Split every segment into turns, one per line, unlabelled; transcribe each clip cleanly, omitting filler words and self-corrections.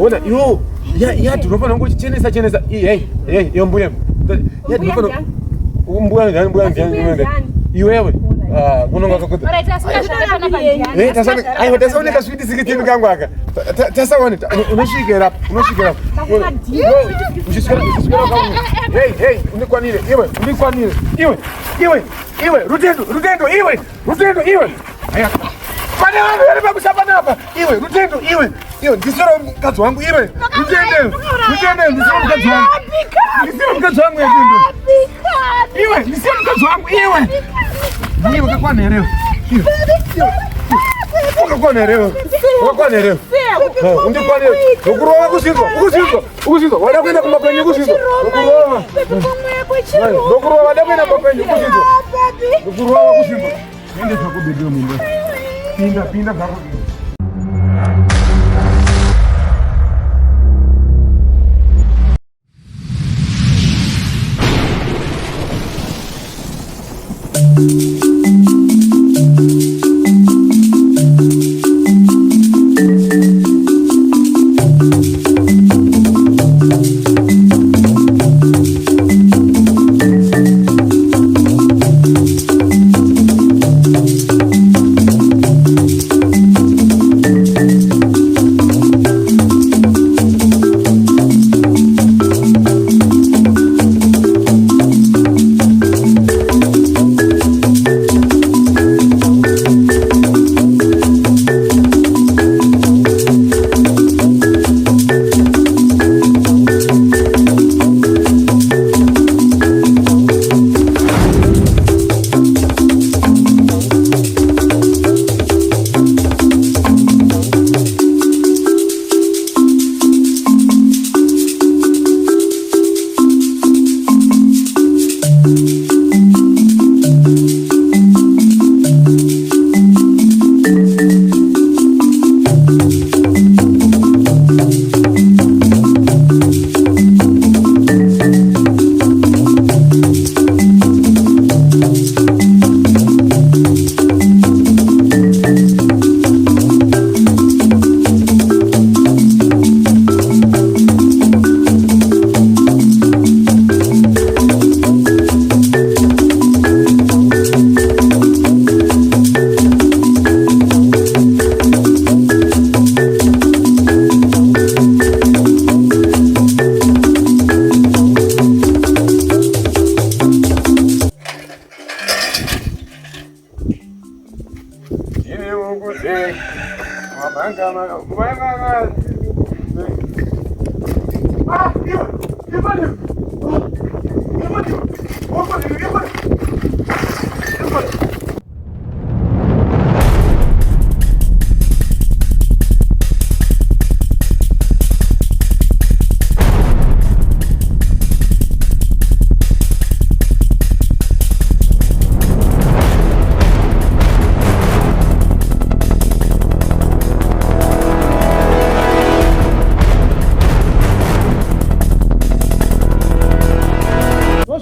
Ona iwo yadhi unofanira kunge uchichenesa chenesa. Hey, hey, iyo mbuya. Yadhi unofanira mbuya ndani mbuya ndani iwewe. Ah, unonga kakuti. Eh, tasane aiwa tasaone kaswiti sikitini kangu aka. Tasaone unosvikira unosvikira. Uchiswera uchiswera kangu. Hey, hey, unikwanire iwe, unikwanire. Iwe, iwe, iwe, Rutendo, Rutendo, iwe. Rutendo iwe. Aya. Pane vanhu vari pamusha panapa. Iwe Rutendo iwe. Iwe ndisiro mukadzi wangu iwe. Rutendo. Rutendo ndisiro mukadzi wangu. Ndisiro mukadzi wangu Rutendo. Iwe ndisiro mukadzi wangu iwe. Iwe wakakwana here? Iwe. Wakakwana here? Wakakwana here? Undikwanire. Ukurova kuzvinzwa, ukuzvinzwa, ukuzvinzwa. Wada kuenda kumba kwenyu ukuzvinzwa. Ukurova. Ndokurova wada kuenda kumba kwenyu ukuzvinzwa. Ndokurova kuzvinzwa. Ende zvako bebe mumba. Pinda, pinda zvako.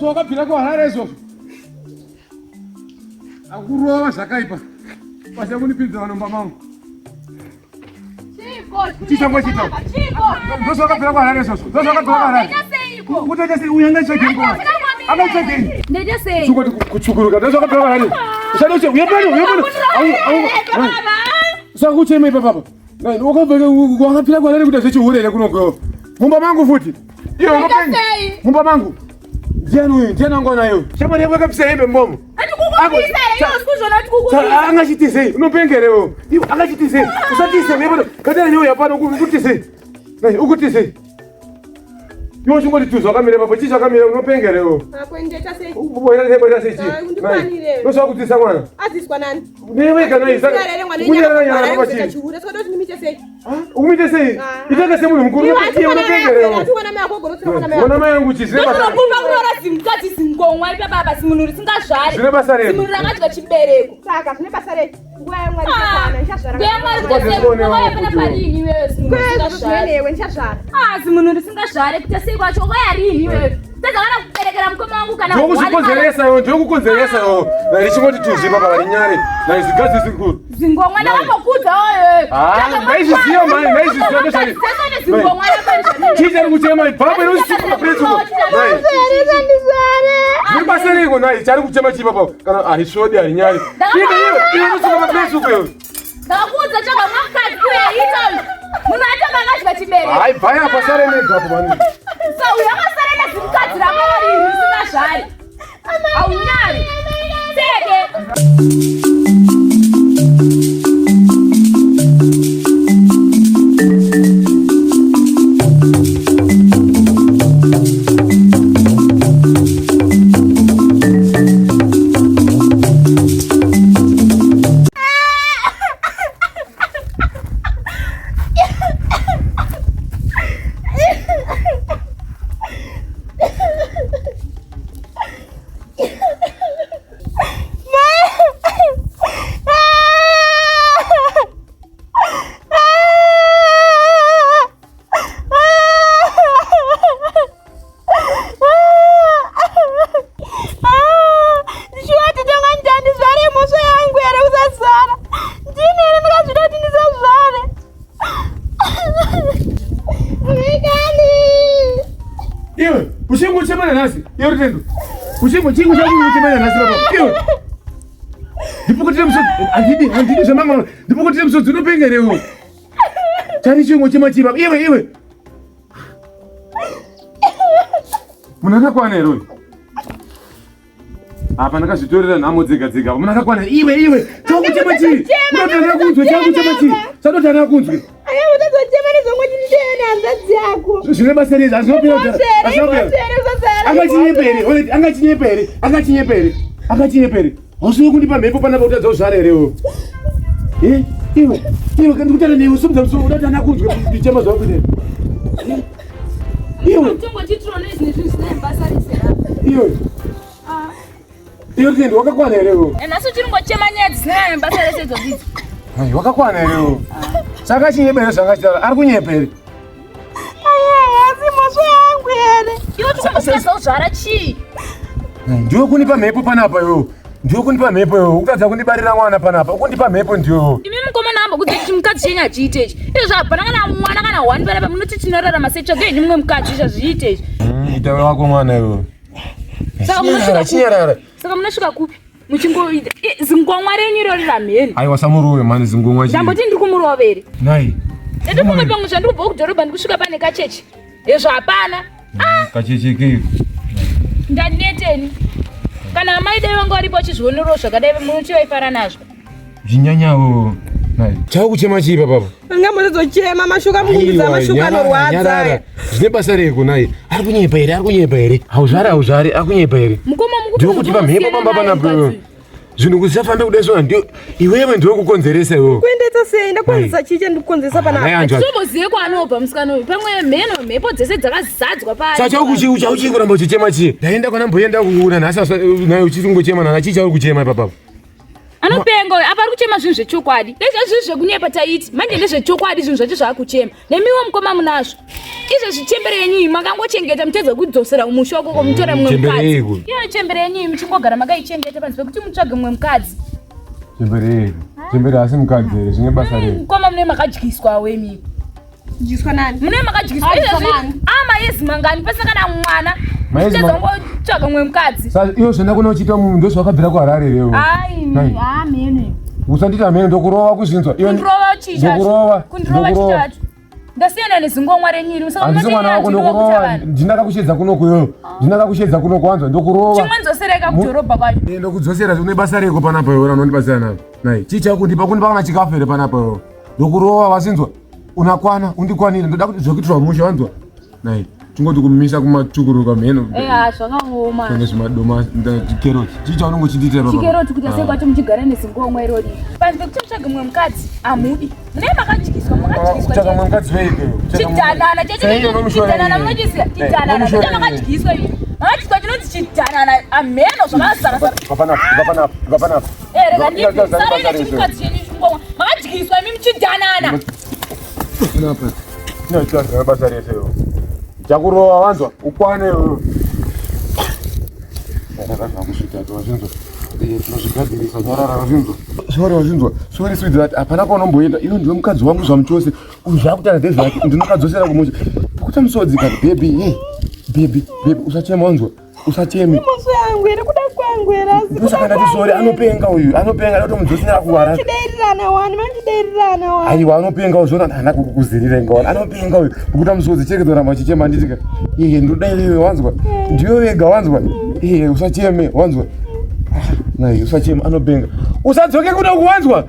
Wakabvira kuHarare izvozvo akurova zvakaipa pasina kunipinza vanhu mumba mangu chisango chito ndozvakabvira kuHarare izvozvo ndozvakabvira kuHarare kutoita sei uyu angaitsvagei ko angaitsvagei chukoti kutsvukuruka ndozvakabvira kuHarare usade uche uye pano uye pano au au saka kuchema ipapapa wakabvira kuHarare kuita zvechihure here kunokuyo mumba mangu futi iyo unopenga mumba mangu ndiani uyu ndiani wanga unaye uyu shamwari yako yakapisa hembe mbomo angachitizei unopengere wewe angachitizei usatise uye katana newe yapano ukutizei ukutizei iwe uchingoti tuzo wakamira papo chii chakamira unopengere wewe nosva kutisa mwana newe kana kunyarara nyarara papa chii Umuite sei? Itanga semunhu mukuru unopiye unopengerewo. Mwana mai angu chii zvine basa.
Unokumba kuroora zimukadzi zingomwa ipa baba zimunhu risingazvari.
Zvine basa rei?
Zimunhu rakadya chibereko.
Saka zvine basa rei? Nguva yaMwari ichakwana ndichazvara.
Nguva yaMwari nguva yapana parini iwewe zimunhu risingazvari.
Iwewe ndichazvara.
Ah zimunhu risingazvari kuita sei kwacho wakaya rini iwewe? Tadza kana kuberekera mukoma wangu kana
Ndokuchikonzeresa iwe, ndokukonzeresa iwe. Na richingoti tuzvi baba vari nyare. Na izigazi zikuru.
Zingomwa ndakambokudza oye.
Ah, ndaizviziva mani, ndaizviziva ndozvani. Chii chari kuchema baba ino siku mapresi uko. Nai. Zviri basa reiko nai chari kuchema chii baba kana harisvodi harinyari. Iwe iwe iwe unosuka mapresi uko iwe.
Ndakakuudza tsvaga mukadzi kuyaita uyu. Munhu atanga akadya chibereko.
Hayi bvai apa sare mega apo mani.
So uyu akasara nezimukadzi rako riri risingazvari. Haunyari. Teke.
Shuwa titonga njani zvare mhosva yangu here kusazvara ndini here ndakazvida kuti ndisazvare vikani
Iwe uchingochema nanhasi iwe Rutendo. Uchingo chingo chako uchingochema nanhasi baba. Iwe. Ndipukutire musodzi handidi handidi zvamanga ndipukutire musodzi unopenga here iwe. Chari chingochema chii baba iwe iwe. Munhu akakwana here uyu? Apa ndakazvitorera nhamo dzega dzega. Munhu akakwana iwe iwe. Chakuchema chii? Unotanga kunzwe chakuchema chii? Sadotanga kunzwe.
aya utazochema nezvangoti nditeye nehanzvadzi yako
Zvine basa rei? Hazvinopera kudhara. Hazvinopera. Angachinyepa here? Alright, angachinyepa here? Angachinyepa here? Angachinyepa here? Hausiwe kundipa mhepo panapa kutadza kuzvara here iwe? Eh? Iwe, iwe kandi kutana newe simudza musoro udati ana kunzwe ndichema zvako kuita. Iwe, iwe. Iwe Rutendo wakakwana here iwe?
Nhasi uchiri ngochema nyaya dzisina basa rese idzodzo idzi.
Ai, wakakwana here iwe? Saka chinyepa here zvangachitaura? Ari kunyepa here?
aya asi mhosva yangu here
Iwe uchingosasa uzvara chii?
Ndiwe kunipa mhepo panapa iwe. Ndiwe kunipa mhepo iwe. Ukatadza kundibarira mwana panapa. Ukundipa mhepo ndiwe.
Imi mukomana ambokudza kuti chimukadzi chenyu hachiite ichi. Izvo hapana kana mwana kana one panapa munoti tinorarama sei tsvagai ini mumwe mukadzi izvo zviite izvi.
Ita wako mwana iwe.
Saka munosvika kupi?
Chinyarara.
Saka munosvika kupi? Muchingoita zingomwa renyu irori ramheni.
Aiwa samuruwe mani zingomwa chii.
Ndamboti ndiri kumurovere.
Nai.
Ndiri pamwe zvandiri kubva kudhorobha ndikusvika pane kachechi. Hezvo hapana.
Kacheche kei.
Ndaneteni. Kana amai dai vanga varipo vachizvionerwo zvakadai munoti vaifara nazvo.
Zvinyanyawo. Nai. Chau kuchema chii papapo?
anga munozochema mashuka mukundudza mashuka anorwadza
Zvine basa rei kunai? Ari kunyepa here? Ari kunyepa here? Hauzvari hauzvari ari kunyepa here?
Mukoma mukuti
Ndiwe kutipa mhepo pamba panapa iwe. Zvinhu kuzafambe kudai sona ndiwe iwewe ndiwe kukonzeresa iwewe.
kuendesa sei ndakonzesa chii chandikukonzesa
Nai
panapa
anzwa.
Titombozive kwaanobva musikana uyu. Pamwe mheno mhepo dzese dzakazadzwa paari.
Saka chaukuchi chauchi kuramba uchichema chii? Ndaenda kwana mboenda kuona nhasi naye uchingochema nana chii chauri kuchema ipapapo?
Anopenga uyu apa ari kuchema zvinhu zvechokwadi. Ndezve zvinhu zvekunyepa taiti. Manje ndezvechokwadi zvinhu zvacho zvaakuchema. Nemiwo mukoma munazvo. Izvo zvichembere yenyu iyi makangochengeta mutedza kudzosera kumusha ukoko mutora mumwe
Chembere
mukadzi.
yeiko?
Iyo chembere yenyu iyi muchingogara makaichengeta panze pekuti mutsvage mumwe mukadzi.
Chembere yeiko? Chembere asi mukadzi here zvine basa rei?
Mukoma mune makadyiswa wemi.
kudyiswa nani
Mune makadyiswa
Adyiswa
izvezvi
nani?
amayezi mangani pasina kana mwana.
Mayezi
Mutedza kungotsvaga mumwe mukadzi.
Saka iyo zvenda kuno uchiita munhu ndozvawakabvira kuHarare here iwe?
Ai,
Nai.
amene.
Usanditi amene ndokurova kuzvinzwa. Iwe
Kundirova chii chacho?
Ndokurova.
Kundirova chii
Ndokurova.
chacho? Ndasiyana nezingomwa renyu iri. Saka
Handisi mwana wako ndokurova. Ndinakakushedza kuno kuyoyo. Ndinakakushedza kuno kwanzwa ndokurova.
Chimwanzosereka kudhorobha kwacho.
Eh, Ndokudzosera une basa reko panapa iwe unondibatsira nalo. Nai, chii chakundipa kundipa kana chikafu here panapa iwe? Ndokurova wasinzwa. Unakwana, undikwanire. Ndoda kuti zvekuitirwa mushe wanzwa. Nai, tingoti kumisa kumatukuruka mheno.
Eh, ah, zvakaoma.
Tenge zvimadoma chikeroti. Chii chaunenge uchindiitira papa?
Chikeroti kuita sei kwacho muchigara nezingomwa irori. Panze pekuti mutsvage mumwe mukadzi hamudi. Mune makadyiswa, makadyiswa.
Kutsvaka mumwe mukadzi weiko iwe?
Chidhanana checho chidhanana munochisiya. Chidhanana
unomushora
checho makadyiswa imi. Makadyiswa chinonzi chidhanana amheno zvakazara zara.
Papanapa, papanapa, papanapa.
Eh, rega ndibve. Sarei nechimukadzi chenyu chingomwa. Makadyiswa imi muchidhanana.
Panapa. Inoitwa basa rese iwe. Chakurova wanzwa, ukwane iwe. Ndakazvakusvika wazvinzwa. Tinozvigadzirisa nyarara wazvinzwa. Sorry wazvinzwa. Sorry sweetheart hapana kwaunomboenda. Iwe ndiwe mukadzi wangu zvamuchose. Uyu zvakutara ndezvake. Ndinokadzosera kumusha. Pukuta musodzi ka baby. Hey. Baby, baby usachema wanzwa. Usacheme.
Mhosva yangu here kuda kwangu here asi kuda
Ndosaka ndati sorry anopenga uyu. Anopenga ndotomudzosera kuharare.
Mandiderirana wani, mandiderirana wani.
Aiwa anopenga uyu zvona haana kukuzirira inga wani. Anopenga uyu. Pukuta musodzi cheke dzoramba uchichema handiti ka. Iye ndoda iwewe wanzwa. Ndiwe wega wanzwa. Iye usacheme wanzwa. Ah, Nai usacheme anopenga. Usadzoke kuno kuwanzwa.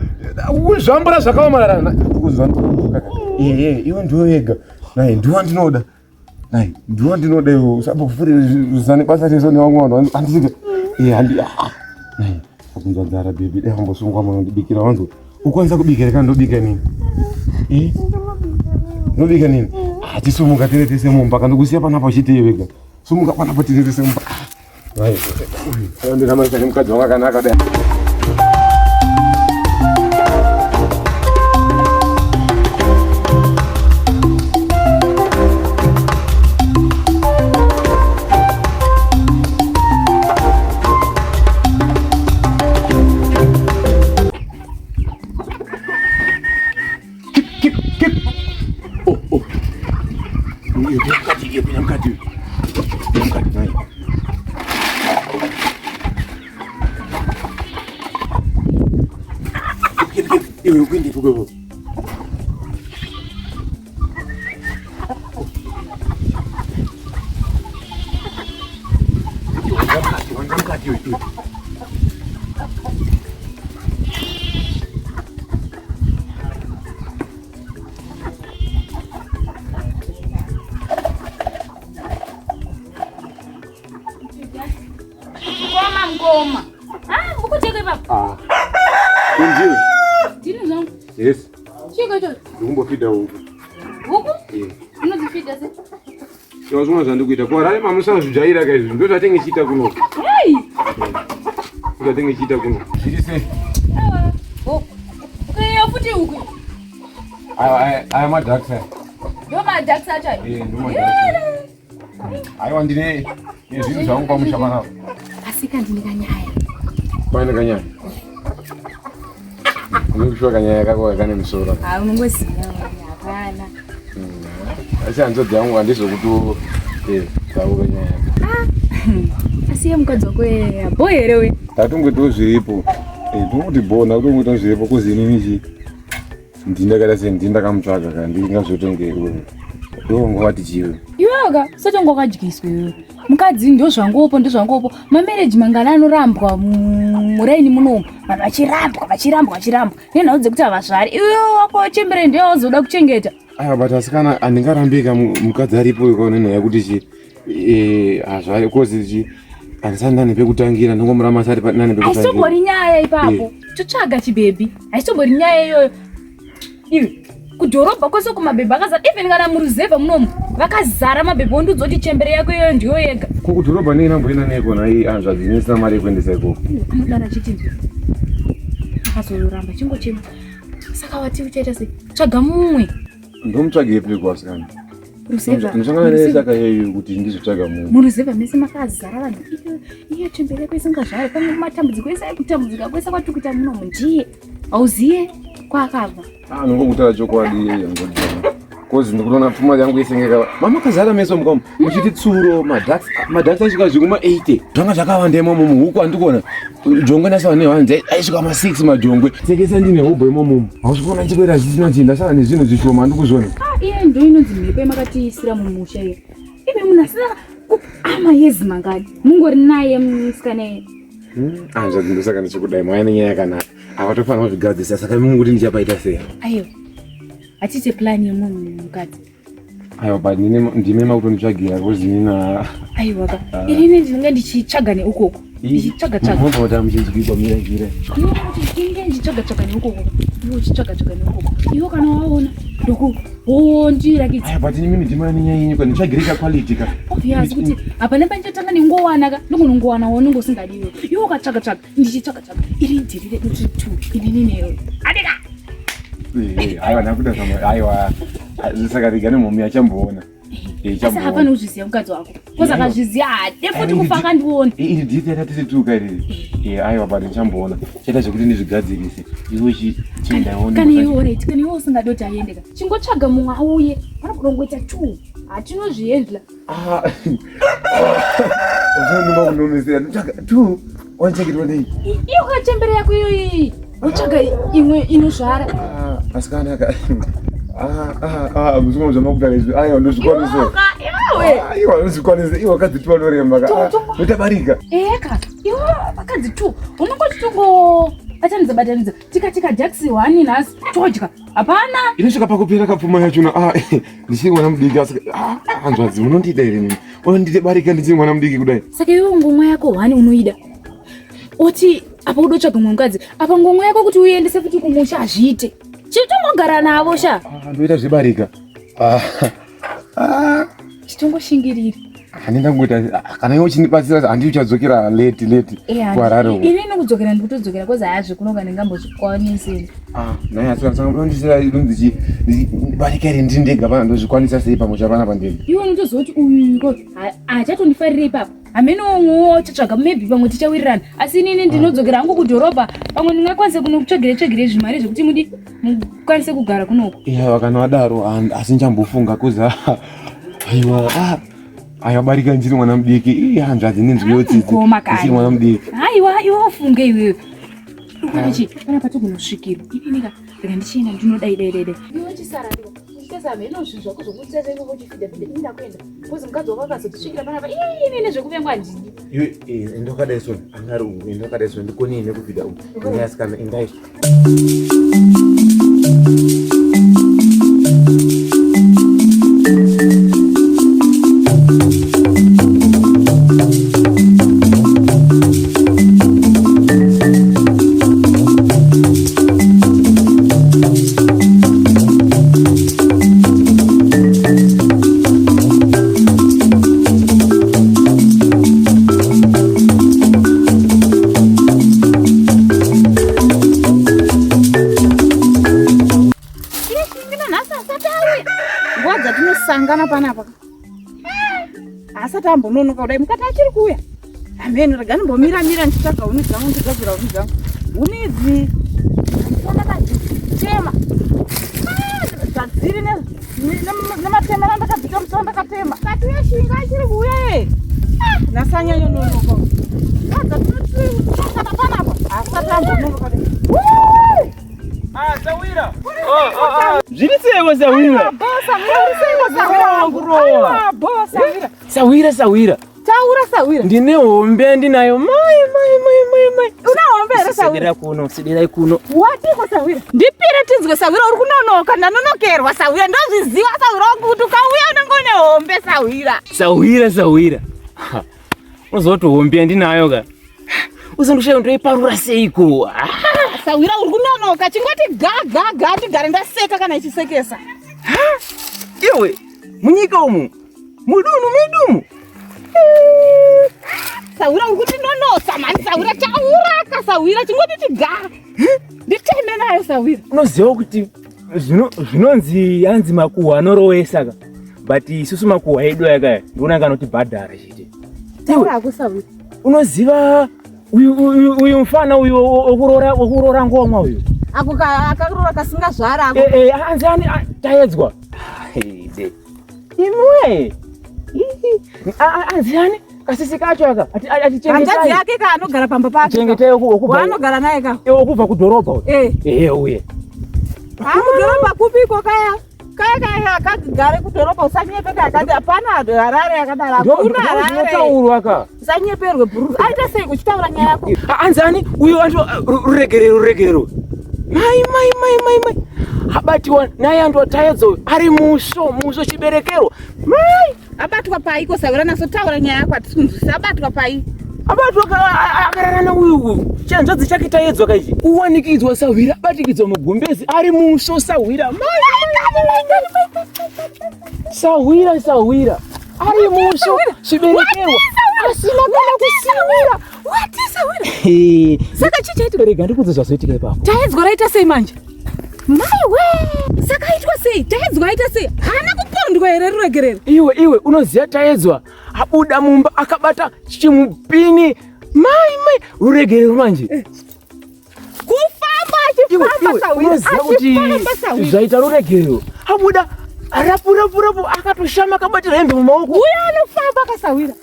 Kuzvambura zvakaomarara. Kuzvambura. Iye iwe ndiwe wega. Nai ndiwe wandinoda. Nai ndiwe wandinoda iwe usambofurira basa rese nevamwe vanhu handiti ka. Iye handi. Ah. Nai akunzwa nzara baby dai wambosungwa moyo ndibikira wanzwa. Ukwanisa kubika here kana ndobika nini? Eh? Ndobika nini? Ah, tisumuka tine tese mumba kana kusiya panapa uchiti wega. Sumuka panapa tine tese mumba. Vai. Ndinamaisa nemukadzi wangu akanaka dai. Keep, keep, keep. Oh, oh. Iyo, pinda mukati, iyo, pinda mukati. Pinda mukati, nai. Keep, keep, keep. Iwe, ukuende ipo, ipo. Wanza mukati, iwe, iwe.
Mkoma mkoma. Ah, mukuteka ipapo.
Ah. Kunjiwe.
Ndini zvangu.
Yes.
Chiko ichocho.
Ndikumbofida huku.
Huku?
Yeah.
Unodzifida sei?
Iwa zvimwe zvandikuita. Ko Harare mamusazvijaira ka izvi. Ndo zvatenge chiita kuno.
Hey.
Zvatenge chiita kuno. Zviri sei?
Oh. Kuya futi huku.
Aya aya madrugs aya.
Ndo madrugs acho ayo.
Eh, ndo madrugs. Aiwa ndine zvinhu zvangu pamusha panapa.
Asi ka ndine kanyaya.
Paine kanyaya. Unokushuwa kanyaya kako kane musoro.
Ah, unongoziva hapana.
Asi hanzvadzi yangu handizokuti eh dzavo kanyaya.
Ah. Asi ye mukadzi wako bho here uyu?
Tatongoitawo zviripo. Eh, tongoti bho, ndakutongoitawo zviripo kuzi inini chii? Ndindakaita sei ndindakamutsvaga ka ndingazotenge ndongo wati chiwe.
Iwewe usati wanga wakadyiswa iwewe. Mukadzi ndozvangopo ndozvangopo. Mamarriage mangana anorambwa muraini munomu. Vanhu vachirambwa vachirambwa vachirambwa. Nenhau dzekuti havazvari. Iwewe wako chembere ndiye wazoda kuchengeta.
Aiwa but asikana handingarambika mukadzi aripo ikaona nyaya yekuti chi eh hazvari kozi chi handisati ndane pekutangira ndongomuramba asati nane pekutangira.
Haisitombori nyaya ipapo.
Eh.
Totsvaga chibhebhi. Haisitombori nyaya iyoyo. Iwe kudhorobha kwese kumabhebhi akazara even kana muruzevha munomu vakazara mabhebhi wondiudza chembere yako iyoyo ndiyo yega.
Ko kudhorobha nei namboenda neko nhai hanzvadzi inesina mari yekuendesa ikoko.
Anodaro achiti akazoramba chingochema. Saka wati uchaita sei? Tsvaga mumwe.
Ndomutsvagepi ko asikana?
Ruzevha.
Ndosangana naye saka iyeyu kuti ndizotsvaga mumwe.
Muruzevha mese makazara vanhu. Iyo chembere yako isingazvare pamwe matambudziko ese kutambudzika kwese kwatiri kuita munomu ndiye. Hauziye kwaakabva.
Ah, ndongokutaura chokwadi ngodzana. Kozi ndikutoona pfuma yangu isengeka. Mama kazara meso mukamu. Muchiti tsuro madrugs, madrugs aisvika zviguma 80. Zvanga zvakawanda imomo muhuku andikuona. Jongwe ndasara newanze aisvika ma 6 majongwe. Tekesa ndine hobho imomo. Hausi kuona ndichikuita zvisina chinhu ndasara nezvinhu zvishoma andikuzviona.
Ah, iye ndo inonzi mhepo yamakatiisira mumusha iyo. Imi munhu asina ama yezi mangani. Mungori naye musikana iye.
Ah, zvadzi ndichikudai mauya nenyaya yakanaka. Avatofanira kuzvigadzirisa saka imi mukuti ndichapaita sei?
Aiwa. Hatiite plan yemunhu mukadzi.
Aiwa but ndimi makutonditsvagira because inini
Aiwa ka. Inini ndinenge ndichitsvaga neukoko. Ndichitsvaga tsvaga.
Munombota muchinzwikwa mira mira.
Ndinenge ndichitsvaga tsvaga neukoko. Iwe uchitsvaga tsvaga neukoko. Iwe kana waona ndoku wondirakidza.
Aiwa but imimi ndimi mane nyaya yenyu ka nditsvagire ka quality ka.
Obvious kuti hapana panichatanga nengowana ka. Ndongonongowana waunenge usingadiwe. Iwe ukatsvaga tsvaga ndichitsvaga tsvaga. Iri dhiri redu tiri two inini newe. Adika.
Eh, aiwa ndakuda zvamwe aiwa saka rega nemhumi achamboona. Eh,
Asi hapana kuzviziva mukadzi wako. Koza akazviziva haade futi kufa akandiona.
Iri dhiti yatati tuka iri. Eh, aiwa but ndichamboona. Chaita zvekuti ndizvigadzirise. Iwe chienda uone.
Kana iwe alright, kana iwe usingadi kuti aende ka. Chingotsvaga mumwe auye. Panogona kungoita two. Hatinozviendla.
Ah. Unonomba kunomesera. Nditsvaga two. Wancheketwa nei?
Iyo kachembere yako iyoyi. Utsvaga imwe inozvara.
Ah, asikana ka. Ah, ah, ah, muzungu zvamakutaura izvi. Aiwa ndozvikwanisa. Aiwa ndozvikwanisa. Iwe wakadzi two anoremba ka. Unoita barika.
Eka, iwe vakadzi two. Unongoti tongo batanidza batanidza. Tika tika jaksi one nhasi todya. Hapana.
Inosvika pakupera kapfuma yachona. Ah, ndichiri mwana mudiki asi ah, hanzvadzi munondida here nini? Unondida barika ndichiri mwana mudiki kudai.
Saka iwe ngomwa yako one unoida. Oti apa udotsvaga mumwe mukadzi. Apa ngomwa yako kuti uiendese futi kumusha hazviite. Chitongogara navo sha.
Ah, ndoita zvebarika. Ah, ah.
Chitongoshingirira.
Handina kungoita kana iwe uchindibatsira handi uchadzokera late late kuHarare uko.
Ini nekudzokera ndikutodzokera kozi hazvi kunoka ndingambozvikwanisi.
Ah, naye asi kana unondisira inonzi chi barika iri ndiri ndega pana ndozvikwanisa sei pamusha pana pandega.
Iwe unotoziva kuti uyu ko hachatondifarire ipapo. Hameno umwewo uchatsvaga maybe pamwe tichawirirana. Asi inini ndinodzokera hangu kudhorobha pamwe ndingakwanise kunokutsvagire tsvagire zvimari zvekuti mudi mukwanise kugara kunoko.
Iya kana wadaro asi ndichambofunga kuza aiwa ah aiwa barika ndiri mwana mudiki ii hanzvadzi ndinzwiwo tsitsi ndiri mwana mudiki.
Aiwa iwe ufunge iwewe. Ukuti pana patogonosvikirwa. Inini ka rega ndichienda ndinodai dai dai dai. Iwe chisara ndiko. Uchitesa hameno zvinhu zvako zvokuita sei ikoko uchifidha fidha ini ndakuenda. Kozi mukadzi wako akazotisvikira panapa ii ini nezvekuvengwa handidi.
Iwe eh, enda wakadai soni angari uku enda wakadai soni ndikoni ine kufidha uku. Endai asikana endai.
Nguva dzatinosangana panapa haasati ambononoka kudai mukati achiri kuuya hameno rega ndimbomira mira ndichitsvaga huni dzangu ndichigadzira huni dzangu huni idzi ndakadzitema dzadziri nematemera ndakadzita musoro ndakatema kati yashinga achiri kuuya e nasanyanyononoka dzatinotsangana panapa haasati ambononoka kudai
Ah, Zviri seiko Sawira? Sawira, Sawira.
Taura Sawira.
Ndine hombe yandinayo. Mai, mai, mai, mai, mai.
Una hombe here Sawira?
Sidira kuno, sidirai kuno.
Watiko Sawira. Ndipire tinzwe Sawira uri kunonoka ndanonokerwa Sawira ndozviziva Sawira wangu kuti ukauya unenge une hombe Sawira.
Sawira, Sawira. Unoziva kuti hombe yandinayo ka. Uzondoshayo ndoiparura seiko? Ah.
Sawira uri kunonoka chingoti ga ga ga ndigare ndaseka kana ichisekesa.
Iwe munyika umu mudunhu medu umu.
Sawira uri kutinonosa mhani Sawira tauraka Sawira chingoti tiga. Nditeme nayo Sawira.
Unoziva kuti zvinonzi yanzi makuhwa anorowesa ka but isusu makuhwa edu aya kaya ndiona anga anotibhadhara chete.
Taura hako Sawira.
Unoziva uyu mfana uyu wokuroora ngomwa uyu
ako akaroora kasingazvara ako
eh, eh, anzi ani taedzwa imwe anzi ani kasisi kacho aka
hanzvadzi yake ka anogara pamba pake
chengetai
waanogara naye ka
wokubva kudhorobha uyu eh. ehe uye
kudhorobha kupiko kaya kaya kaya akagare kudhorobha usanyepe kaya akati hapana harare yakadaro hakuna harare
zvinotaurwa ka
usanyeperwe bhururu aita sei uchitaura nyaya yako
anzi ani uyo antu ruregerero ruregerero mai mai mai mai mai abatiwa naye antu ataedza uyu ari musvo musvo chiberekero mai
Abatwa pai ko Sawira nasotaura nyaya yako hatisi kunzwisisa abatwa pai?
Abatwa akarara nauyu chanzvadzi chake tayedzwa kaichi kuwanikidzwa Sahwira abatikidzwa mugumbezi ari musvo Sahwira Sahwira Sahwira ari musvo chiberekerwa asina kana kusimira
Wati Sahwira Saka chii chaitika
rega ndikudze zvazoitika ipapo
tayedzwa raita sei manje? Maiwe! Saka aitwa sei? Taedzwa aita sei? Haana kupondwa here ruregerero?
Iwe iwe unoziva Taedzwa abuda mumba akabata chimupini. Mai mai ruregerero manje. Eh.
Kufamba achifamba sawira.
Unoziva kuti zvaita ruregerero. Abuda rapu rapu rapu akatoshama akabatira hembe mumaoko.
Uyo anofamba akasawira.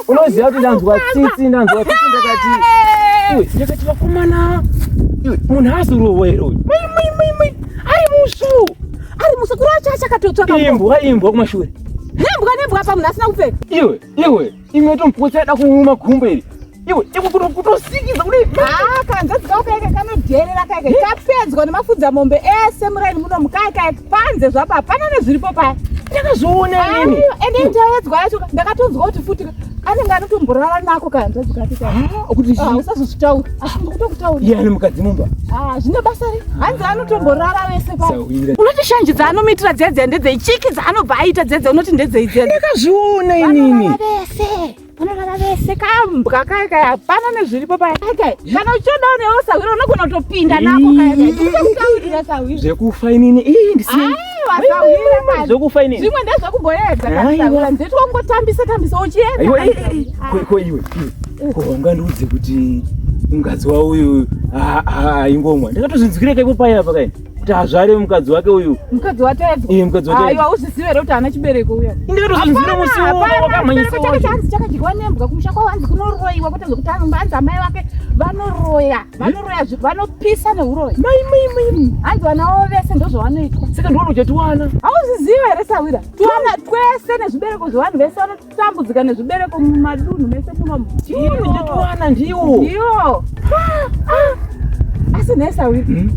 Unoziva kuti ndanzwa tsitsi ndanzwa tsitsi ndakati iwe ndakati vakomana iwe munhu azorohwa here uyu mai mai mai mai ari musu
ari musu kuri acho achakatotsvaka
imbwa imbwa kumashure
nembwa nembwa apa munhu asina kupfeka
iwe iwe imwe tomupotsa yada kuuma gumbo iri iwe iwe kutosikiza kudai
ah kanzadzi kako kaike kanodherera kaike kapedzwa nemafudza mombe ese muraini muno mukaike panze zvapo hapana nezviripo paya
ndakazviona inini
ende ndayedzwa yacho ndakatonzwa kuti futi anenge anotomborara nako kahanzvadzi kake
kuti
ah, usazozvitaura asi ndikutokutaura
iye ane mukadzi mumba
ah, zvine basa re hanzi anotomborara vese pa unoti shanje dzaanomuitira dziya dziya ndedzei chiki dzaanobva aita dziya dziya unoti ndedzei dziya
ndakazviona inini
vese vanorara vese kambwa kaya kaya hapana nezviripo paya kaya kana uchitodawo newe sahwira unogona kutopinda nako kaya kaya ndikutaurira sahwira
zvekufa inini ii
ndisiyasahwira
zvekufa inini
zvimwe ndezvekumboedza kasahwira nditwa kungotambisa tambisa uchiedza
ko iwe ko ungandiudze kuti mukadzi wauyu aingomwa ndakatozvinzwira kaipo paya apa kai kuti azvare mukadzi wake uyu
mukadzi watedzwa
iye mukadzi watedzwa
aiwa uzvizive here kuti haana chibereko uya
ndakatozvinzwira musi wakamhanyisa
chake chanzi chakadyiwa nembwa kumusha kwavo hanzi kunoroiwa kwete zvekuti hanzi amai vake vanoroya vanoroya vanopisa neuroyi
mai mai mai
hanzi vana vavo vese ndozvavanoitwa
saka ndiona uchatiwana
hauzvizive here sawira tiwana twese nezvibereko zvevanhu vese vanotambudzika nezvibereko mumadunhu mese muno
ndiwo ndiwo
ndiwo ah, ah. asi nhai sawira hmm?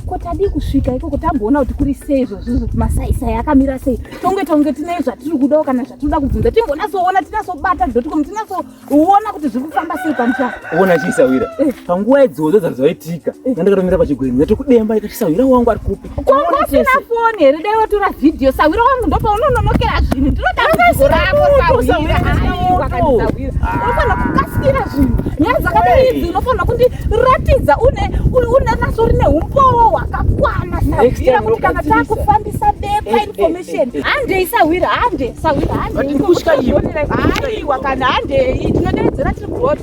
ko tadii kusvika ikoko tamboona kuti kuri sei izvozvo kuti masaisai akamira sei tonge tonge tine zvatiri kudawo kana zvatinoda kubvunza timbonatsoona tinatsobata dotcom tinatsoona kuti zviri kufamba sei pamusha
ona chisawira eh. panguva idzodzo dzazvaitika eh. ndandakatomira pachigwenzi ndatokudemba ndikati sawira wangu ari kupi
kongosina foni here dai watora vhidhiyo sawira wangu ndopaunononokera zvinhu ndinodambudziko rako sawira aiwa unofanira kukasikira zvinhu nyaya dzakadai idzi unofanira kundiratidza une une naso rine umbowo hwakakwana sahwira kuti kana takufambisa bepa eh, eh, information eh, handei sahwira hande sahwira handeiaiwa kana handei tinodeedzera tiri kuroad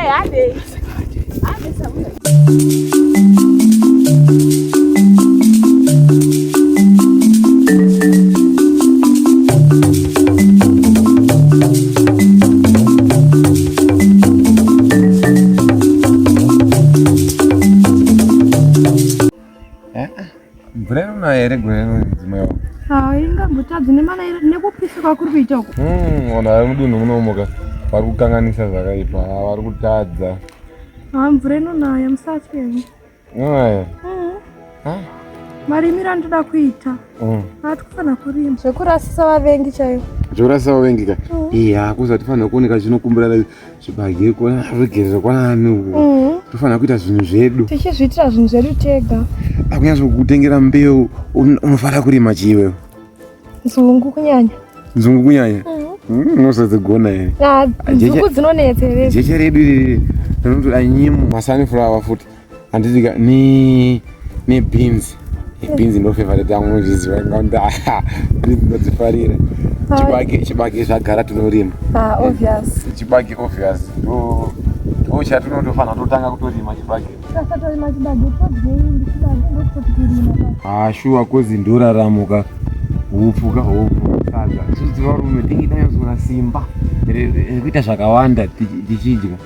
handei hande sahwira
Mvura inonaya here gore rino mudzimai wangu?
Ah, ingambotadzi nemana nekupisa kwakuri kuita uko.
Hmm, vanhu vari mudunhu munomuka vari kukanganisa zvakaipa, vari kutadza.
Ah, mvura inonaya musatye henyu.
Inonaya?
Mm. Marimiro andoda kuita. Mm. Haati kufanira kurima. Zvekurasisa vavengi chaivo.
Zvekurasisa vavengi ka? Mm. Iya, kuza tifanira kuoneka zvinokumbira zvibage kona regerera kwanani uko. Mm. Tofanira kuita zvinhu zvedu.
Tichizviitira zvinhu zvedu tega.
Akunyatso kutengera mbeu unofanira kurima chii iwewe?
Nzungu kunyanya.
Nzungu kunyanya? Mm. Mm, unosadzigona here?
Ah, nzungu dzinonetsa here?
Jecha redu iri rinotoda nyimo, masunflower futi. Handiti ka ne ne beans. Beans ndo favorite yangu unozviziva ngaunda beans ndodzifarira. Chibage chibage zvagara tinorima.
Ah, obvious.
Chibage obvious. Ndo ndo chatinotofanira totanga kutorima chibage.
Tasatorima chibage todyei chibage ndokutoti kurima.
Ah, shuwa kozi ndoraramuka. Hupfu ka hupfu sadza. Isusu varume tinge tanyatsoona simba rekuita zvakawanda tichidya.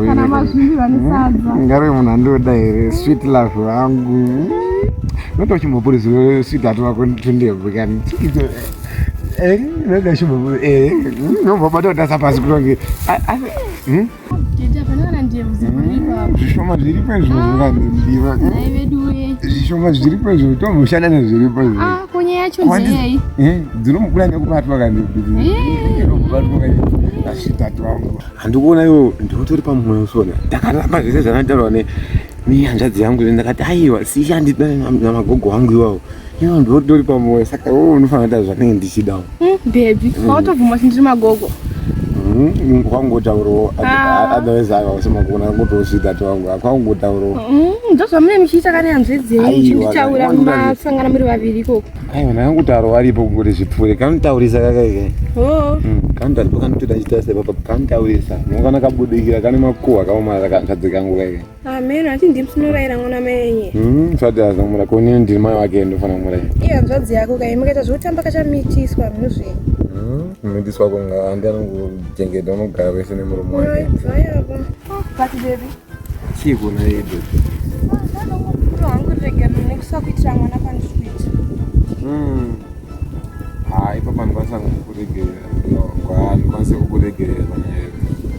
Kana mazvimbirwa nesadza.
Ngari munhu andoda here sweet love wangu. Noda uchimbopuri sweet hati wako tundebvu kani. Eh, noda uchimbopuri eh, nobva bata pasi kutonge.
Hmm?
Zvishoma zviripo izvo zvikandiva. Zvishoma zviripo izvo tomboshanda nezviripo izvo.
Ah, kunyaya yacho ndeyei?
Eh, dzinomukura nekubatwa kani. Kubatwa kani. Asitatu wangu. Handikuona iwo ndinotori pamwoyo sona. Ndakaramba zvese zvakataurwa ne nehanzvadzi yangu ndakati aiwa siya ndidane namagogo wangu iwawo. Iwo ndinotori pamwoyo saka iwe unofanira kuita zvanenge ndichidawo.
Baby, watobvuma kuti ndiri magogo.
Hmm, kwangotaurawo ah. otherwise akasema kuona kutosvika twangu kwangotaurawo
hmm, ndozvamune muchiita kana hanzvadzi yenyu muchinditaura masangana muri vaviri ikoko
aiwa ndakangutaurawo aripo kungoti zvipfuure kanotaurisa kakaike
oh.
hmm, kanotaurisa kanotoita chita sepapa kanotaurisa nokana kabudikira kane makuhwa kaomara kanzvadzi kangu kaike
Amen, ati ndimi munoraira mwana mai enye.
Sati azomura ko nini ndiri mai wake ndofanira kumuraira.
Iye hanzvadzi yako kai mukaita zvekutamba kachamitiswa zvinhu zvenyu.
Mitiswa ko handi anongochengeta unogara wese nemurume wake.
Ibva yapa. But baby.
Chii kuna iye baby?
Ndakangokura hangu regerero nekusakuitira mwana pandiri kuita.
Haa ipapa ndikwanisa kukuregerera. Ndikwanise kukuregerera panyaya iyo.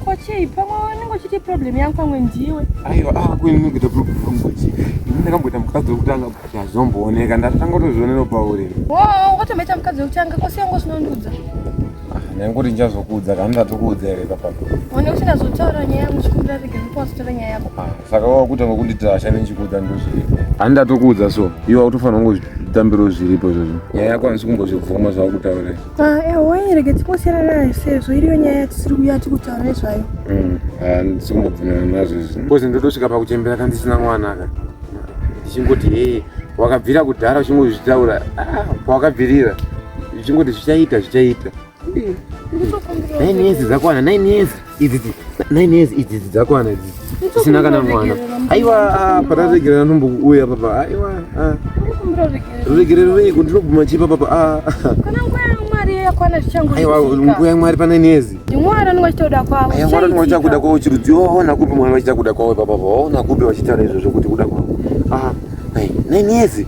Ko chii pamwe unenge uchiti problem yangu pamwe ndiwe.
Aiwa ah ko ini kuita problem yangu chii? Ini ndakamboita mukadzi wekutanga but hazvombooneka ndatanga kutozvionera pauri.
Wo watomboita mukadzi wekutanga ko sei wanga usinondiudza?
Ndangoti ndichazokuudza kana ndatokuudza here papa.
One kuti ndazotaura nyaya yangu chikumbira regerero pawazotaura nyaya yako.
Ah, saka wakutanga kunditira hasha nenchikuudza ndozviripo. Handatokuudza so iwe wakutofanira kungozvitambirawo zviripo izvozvo. Nyaya yako handisi kumbozvibvuma zvawakutaura.
Ah, ewe rege tingosiyana nayo sezvo iriyo nyaya yatisiri kuya tikutaura nezvayo.
Mm, handisi kumbobvumirana nazvo izvi. Kozi ndotosvika pakuchembera kandisina mwana ka. Ndichingoti hee wakabvira kudhara uchingozvitaura ah, pawakabvirira uchingoti zvichaita zvichaita. 9 years dzakwana 9 years idzi 9 years idzi dzakwana idzi isina kana mwana aiwa ah, pataregerera ndombouya papa aiwa ah. ruregerero reiko ndinobvuma chii papa ah.
Kana nguva yamwari yakwana zvichango
aiwa nguva yamwari pa 9 years
mwari anenge achita kuda kwavo
aiwa mwari anenge achita kuda kwavo chirudzi waona kupi mwari vachita kuda kwavo papa waona kupi vachitaura izvozvo kuti kuda kwavo ah 9 years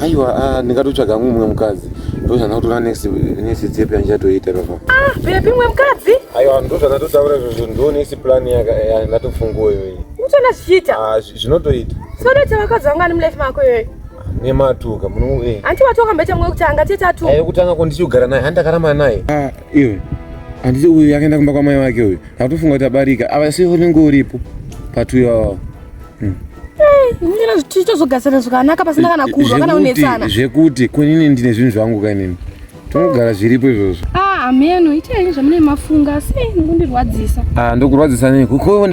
aiwa ndingatotsvaga mumwe mukadzi ndozvandakutora next next step yandichatoita papa
ah baby mumwe mukadzi
aiwa ndozvandatotaura izvozvo ndo next plan yandatofungawo iyoyi
utoona zvichiita
ah zvinotoita
so unoita vakadzi vangani mulife mako iyoyo
nematuka muno eh
anti wati wakamboita mumwe wekutanga tete atu
ayo kutanga ko ndichigara naye handakaramba naye ah iwe handiti uyu akaenda kumba kwamai wake uyu ndakutofunga kuti abarika ava sei unenge uripo patuyo awawo
Ndina tichitozogarisana zvakanaka pasina kana kurwa kana kunetsana.
Zvekuti kunini ndine zvinhu zvangu kanini. Tongogara zviripo izvozvo.
Ah, ameno itai zvamune mafunga asi ndikundirwadzisa.
Ah, ndokurwadzisa nei? Ko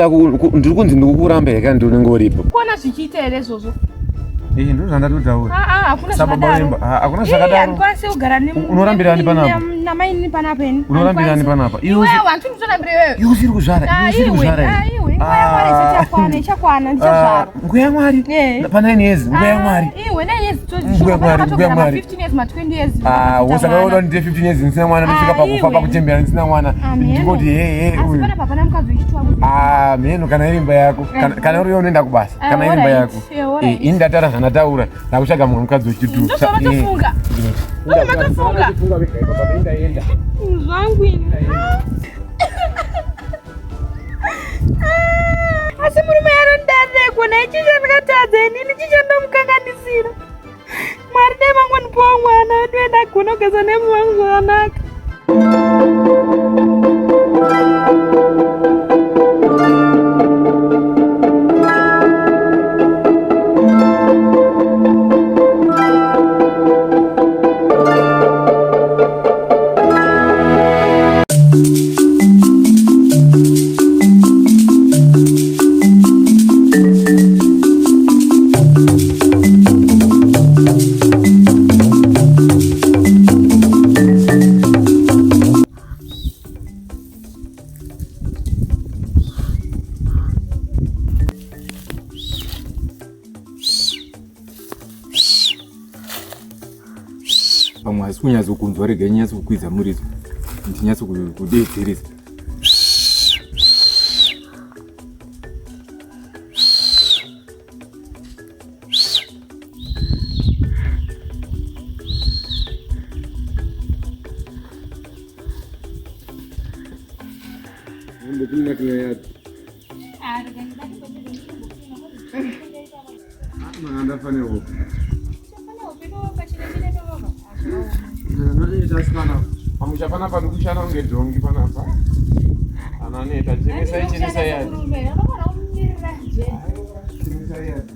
ndiri kunzi ndikukuramba here kana unenge uripo?
Kuona zvichiita here izvozvo?
Eh, ndozvo zvandatotaura.
Ah, ah, hakuna zvakadaro.
Ah, hakuna zvakadaro.
Handikwanisi kugara ne
Unorambirani panapa?
Namainini panapa ini.
Unorambirani panapa?
Iwe wantu ndinotorambira iwewe.
Iwe usiri kuzvara. Iwe usiri kuzvara.
Ah, iwe. Nguva yaMwari isati yakwana, ichakwana ndichazvara.
Nguva yaMwari? Pa 9 years, nguva yaMwari.
Iwe 9 years
Nguva yaMwari, nguva yaMwari.
15 years, ma 20 years.
Ah, usaka unoda ndite 15 years ndisina mwana ndosvika pakufa pakuchembera ndisina mwana. Ndingoti he he
uyu. Asi panapa hapana mukadzi wechitwa.
Ah, mheno kana iri imba yako. Kana uri unoenda kubasa. Kana iri imba yako. Eh, ini ndataura zvandataura. Ndakutsvaga mumwe mukadzi wechitu.
Ndozvamatofunga. Ndozvamatofunga. Zvangu ini. Asi murume anondidareko naye chii chandakatadza inini chii chandamukanganisira? Mwari dai mangondipawo mwana wedu ndagona kugeza nemurume wangu zvakanaka.
Pamwe hasi kunyatso kunzwa, regai nyatso kukwidza muridzo ndinyatso kudeedzeresa.
Pamusha panapa ndikushanda kunge dhongi panapa. Ananeta, chenesai chenesai yadi. Chenesai yadi.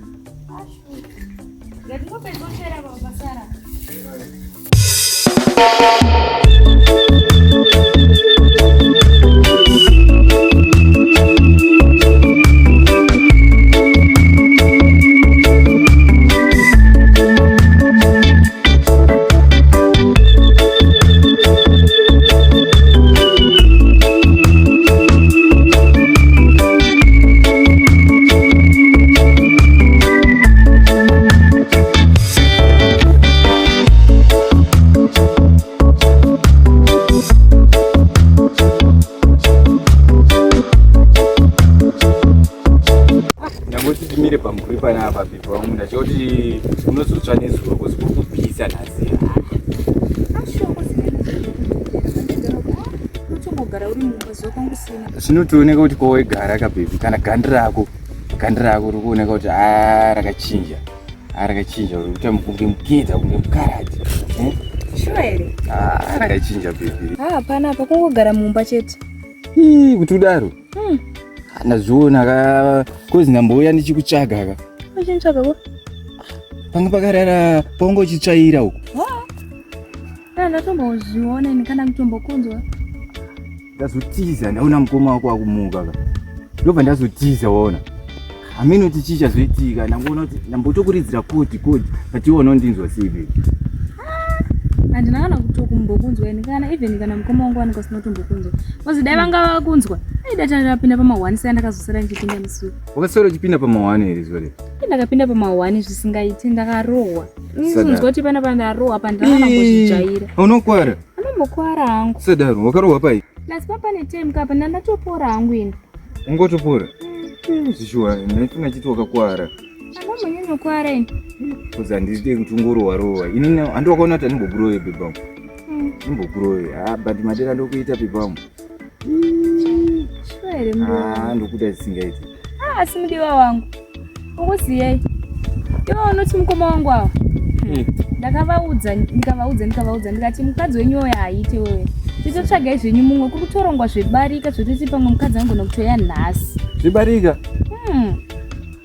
panapa bhebhi wangu ndachiva kuti unozotsva nezuva kozi kuri kupisa nhasi.
Unotombogara uri mumba zuva kwangu sina.
Zvinotooneka kuti kwawaigara ka bhebhi kana gandi rako gandi rako riri kuoneka kuti a rakachinja a rakachinja uri kuita kunge mukidza kunge mukaradhi. Eh?
Sure here?
Ah, rakachinja bhebhi.
Ah, hapana apa kungogara mumba chete.
Ii, kuti udaro Ndazviona ka kozi ndambouya ndichikutsvaga ka.
Uchinitsvaga ko?
Panga pakarara pongo uchitsvaira uko.
Kana ndatombozviona ini kana kutombokunzwa.
Ndazotiza ndaona mukoma wako akumuka ka. Ndobva ndazotiza waona. Hameno kuti chii chazoitika ndangoona kuti ndambotokuridzira koti koti but iwe unondinzwa sei baby.
Handina kana kutokumbokunzwa ini kana even kana mukoma wangu vanenge vasina kutombokunzwa. Kozi dai vanga vakunzwa. Aida tandapinda pama1 saya ndakazosara ndichipinda musi.
Wakaswera uchipinda pama1 here zuva rero?
Ndakapinda pama1 zvisingaiti ndakarohwa.
Sadaro.
Inzwa kuti pana pandarohwa pandakana kuzvijaira.
Unokwara.
Anombokwara hangu.
Sadaro wakarohwa pai?
Plus papa ne time kapa ndandatopora hangu ini.
Ungotopora. Zvishuwa ndaifunga chiti wakakwara.
Anombonyanyokwara ini.
Kozi handidi kuti ungorohwa rohwa. Ini handi wakaona kuti andimbokurowe bhebhi wangu. Ndimbokurowe. Ah but madera ndokuita bhebhi wangu.
Sure here mudiwa.
Ah ndokuita zvisingaiti.
Ah, asi mudiwa wangu. Ukuziyei? Iwe unoti mukoma wangu awa. Ndakavaudza ndikavaudza ndikavaudza ndikati mukadzi wenyu uyo haaite wewe. Titotsvagai zvenyu mumwe kuri kutorongwa zvebarika zvototi pamwe mukadzi angona kutoya nhasi.
Zvebarika?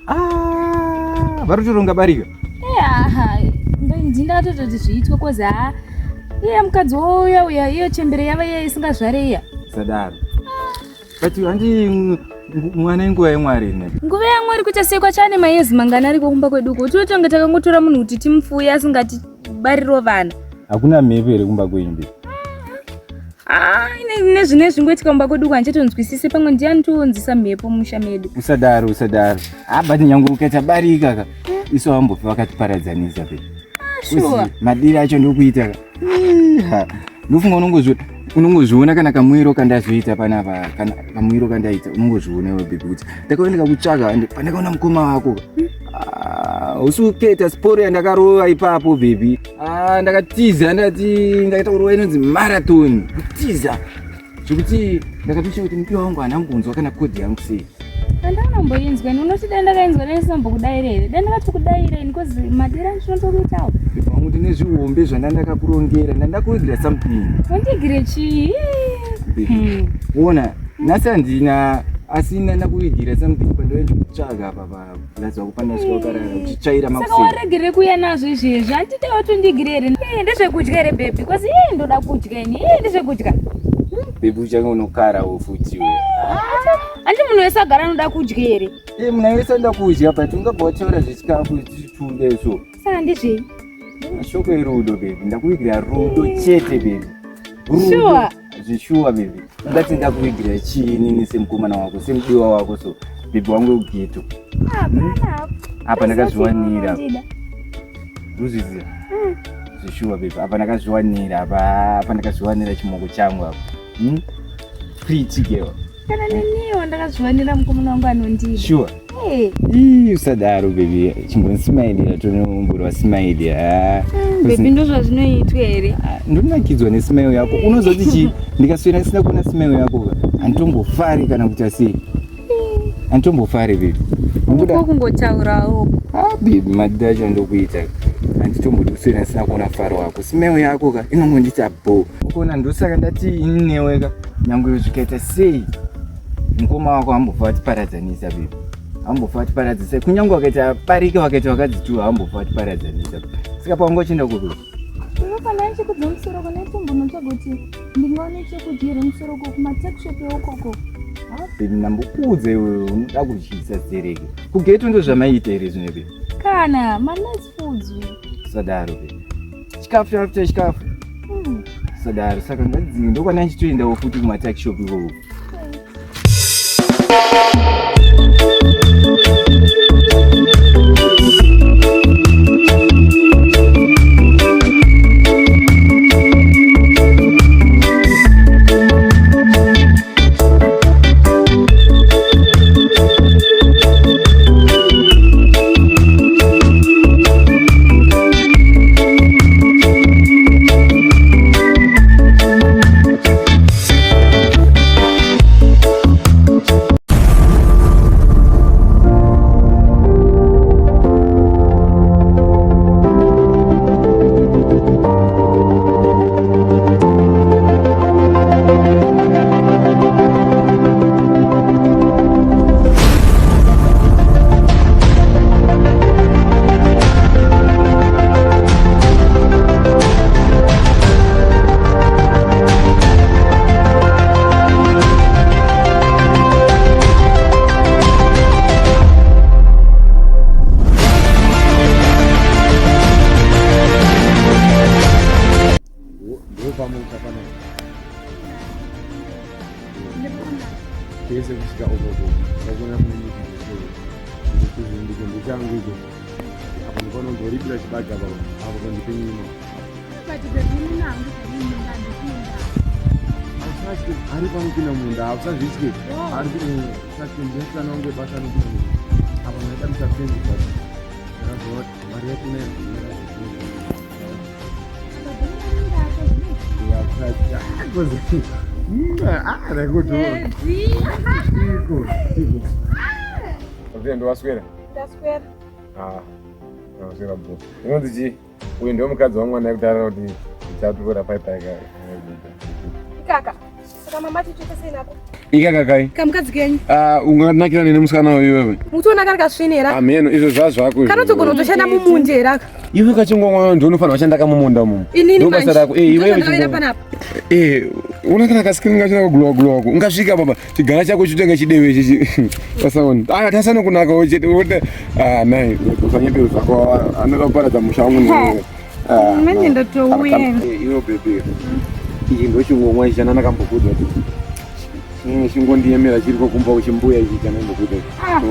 Ah, vari kutoronga barika?
Eya, ndindatototi zviitwe kozi haa iye mukadzi wouya uya iyo chembere yava iya isingazvare iya.
Sadaro. But handi mwana inguva yemwari ine.
Nguva yamwari kuita sei kwachane mayezi mangani ariko kumba kwedu uko tinotonge takangotora munhu kuti timupfuye asingatibariro vana.
Hakuna mhepo here kumba kwenyu mbe?
Ah, nezvine zvingoitika kumba kwedu uko handichatonzwisisi pamwe ndiani toonzisa mhepo mumusha medu.
Usadaro usadaro. Ah, but nyange ukaita barika ka isu havambofi vakatiparadzanisa pe.
Ah, sure.
Madiri acho ndokuita ka. Iha. Ndofunga unongozviona kana kamuiro kandazoita panapa kana kamuiro kandaita unongozviona iwe baby kuti ndakauya ndikakutsvaga and pandakaona mukoma wako ah, usuketa sporo yandakarova ipapo baby. Ah, ndakatiza ndati ndakaita kurova inonzi marathon kutiza zvekuti ndakatoshaya kuti mudiwa wangu haana kunzwa kana kodi yangu sei.
Handanomboinzwa ini unoti dai ndakainzwa dai ndisombokudaira here dai ndakatokudaira ini kozi madira andinotokuitawo.
Wangu ndine zvihombe zvandandakakurongera ndandakuigira something.
Undigire chii?
Baby. Wona nhasi handina asi ndandakuigira something pandauya ndikutsvaga apa pablazi wako pandasvika wakarara uchitsvaira
Saka
makuseni.
waregere kuuya nazvo izvezvi handiti watondigire here? Eh, ndezvekudya here baby because ii ndoda kudya ini ii ndezvekudya.
Baby uchange unokarawo futi iwe.
Handi munhu wese agara anoda kudya here?
Eh, munhu wese anoda kudya but ungabva wataura zvechikafu tichitunde so.
Saka ndizvei?
Mashoko erudo baby, ndakuvigira rudo chete baby. Rudo.
Sure.
Zvishuwa baby. Ungati ndakuvigira chii inini semukomana wako, semudiwa wako so. Baby wangu wekugeto.
Hapana.
Apa ndakazviwanira.
Ndida.
Ruzviziva? Zvishuwa baby, apa ndakazviwanira apa apa ndakazviwanira chimoko changu apa. Hmm? Pretty girl.
Kana neniwo ndakazviwanira mukomana wangu anondida.
Sure.
Eh,
Ii, usadaro baby, chimbonisimailira tonomborwa smile. Ah.
baby ndozvazvinoitwa here?
Ndonakidzwa nesmile yako. Unozoti chi ndikaswera ndisina kuona smile yako ka handitombofari kana kuita sei. Handitombofari baby. Unoda
Uko kungotaurawo.
ah baby madida acho ndokuita. Handitombodi kuswera ndisina kuona faro wako. Smile yako ka inongondita bo. Ukaona ndosaka ndati ini newe ka nyangwe zvikaita sei mukoma wako hambofa vatiparadzanisa baby. Hambofa vatiparadzanisa kunyange wakaita barika wakaita vakadzi tu hambofa vatiparadzanisa. Saka pawanga uchienda kupi?
Unofanira ndichikudza musoro kune tombonotsvaga kuti ndingaone chekudya here musoro ko kumatakeshop eukoko.
Baby ndambokuudza iwewe unoda kudyisa zitereke. Kugeto ndo zvamaiita here zvino baby?
Kana manice foods.
Usadaro baby. Chikafu chafuta chikafu. Usadaro saka ngadzinge ndokwana ndichitoendawo futi kumatakeshop ikoko.
Ndopamusha panapa. Kwese kusvika uko uko. Ndakona kune miti dzese. Ndikuzvindike ndechangu icho. Apo ndikona ndoripira chibage apa apo pandipe nyimo.
But baby ini nangu munda ndipinda.
Hausatye ari panopinda munda hausazvitye. Ari usatye ndiyasana wangu webasa anopinda munda. Apa ndaita musafenzi but ndakazova mari yacho nayo. Ndowaswera
ndaswera
ndaswera bo inonzi chii uyu ndiwo mukadzi wamwana yekutaura kuti ndichatukura paipai
ikaka saka mama tichite sei nako
ikaka kai
kamukadzi kenyu
unganakira nene musikana uyu iwewe
mutoona kari kasvini here
ameno izvo zvazvako
kanotogona kutoshanda mumundi here aka
iwe kachingomwa ndiwe unofanira kushanda kamumunda mumu
inini
Ndo basa rako eh iwewe
ndozvandakaita panapa
eh una kana kaskini kachina kuglowa glowa ko ungasvika baba chigara chako chitenga chidewe chichi tasaona ah tasana kunaka wo chete wote ah nai usanyepero zvako anoda kuparadza musha wangu newe ah
Manje ndatouya.
iwe baby ichi ndochingomwa ichi chanana kambokudza kuti chinenge chingondiyemera chiriko kumba kuchimbuya ichi chanambokudza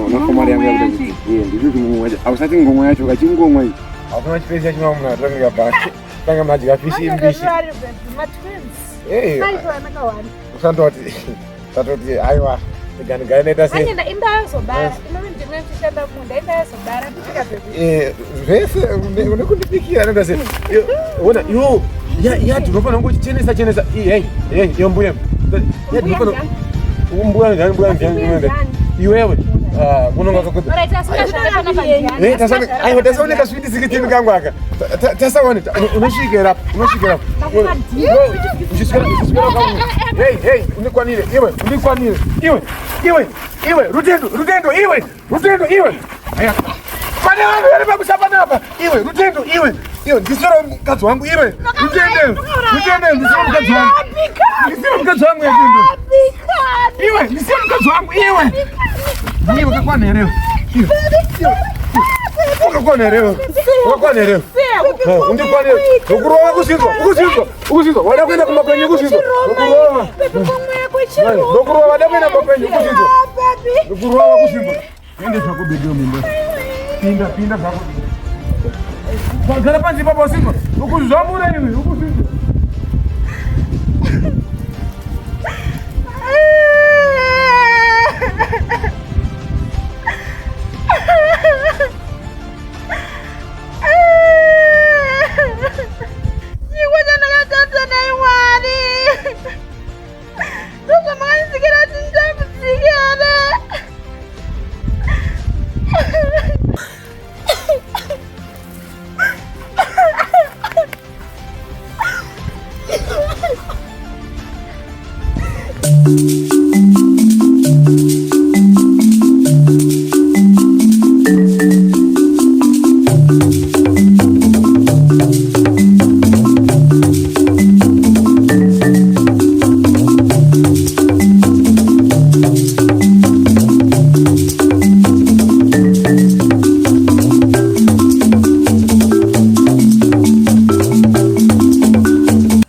unofa mari yangu yakuda kuti iye ndicho chingomwa ichi ausati ngomwa yacho kachingomwa ichi hakuna chipesi chachimwa munhu atanga basi tanga madya fishi mbishi Eh, usandoti tatoti aiwa ndiganigare ndaita sei
Anyenda imba yazobara inove ndimwe ndichishanda munda imba yazobara ndipika baby
Eh, zvese une kundibikira anoita sei ona iwo yadhi unofanira kungochenesa chenesa hey hey iyo mbuya yadhi unofanira mbuya ndiani mbuya ndiani mbuya iwewe unonga kakuti
Alright, asina zvandafana pandiani.
Eh, tasaone aiwa tasaone kaswiti sikitini kangu aka tasaone unosvikira apa unosvikira apa uchiswera uchiswera kangu hey hey undikwanire iwe undikwanire iwe iwe iwe rutendo rutendo iwe rutendo iwe aya pane vanhu vari pamusha panapa iwe rutendo iwe iwe ndiswera mukadzi wangu iwe rutendo rutendo ndiswera mukadzi wangu ndiswera mukadzi wangu rutendo iwe ndiswera mukadzi wangu iwe iwe kakwana here iwe wakakwana here wakakwana here undikwanire ukurova kuzvinzwa ukuzvinzwa ukuzvinzwa wada kuenda kumba kwenyu ukuzvinzwa ukurova ndokurova wada kuenda kumba kwenyu ukuzvinzwa ndokurova kuzvinzwa ende zvako bebe mumba pinda pinda zvako gara panze ipapo wasinzwa ukuzvamura iwe ukuzvinzwa
Chikwa chandakatadza naye Mwari. Ndozvamakandisikira kuti nditambudzike here?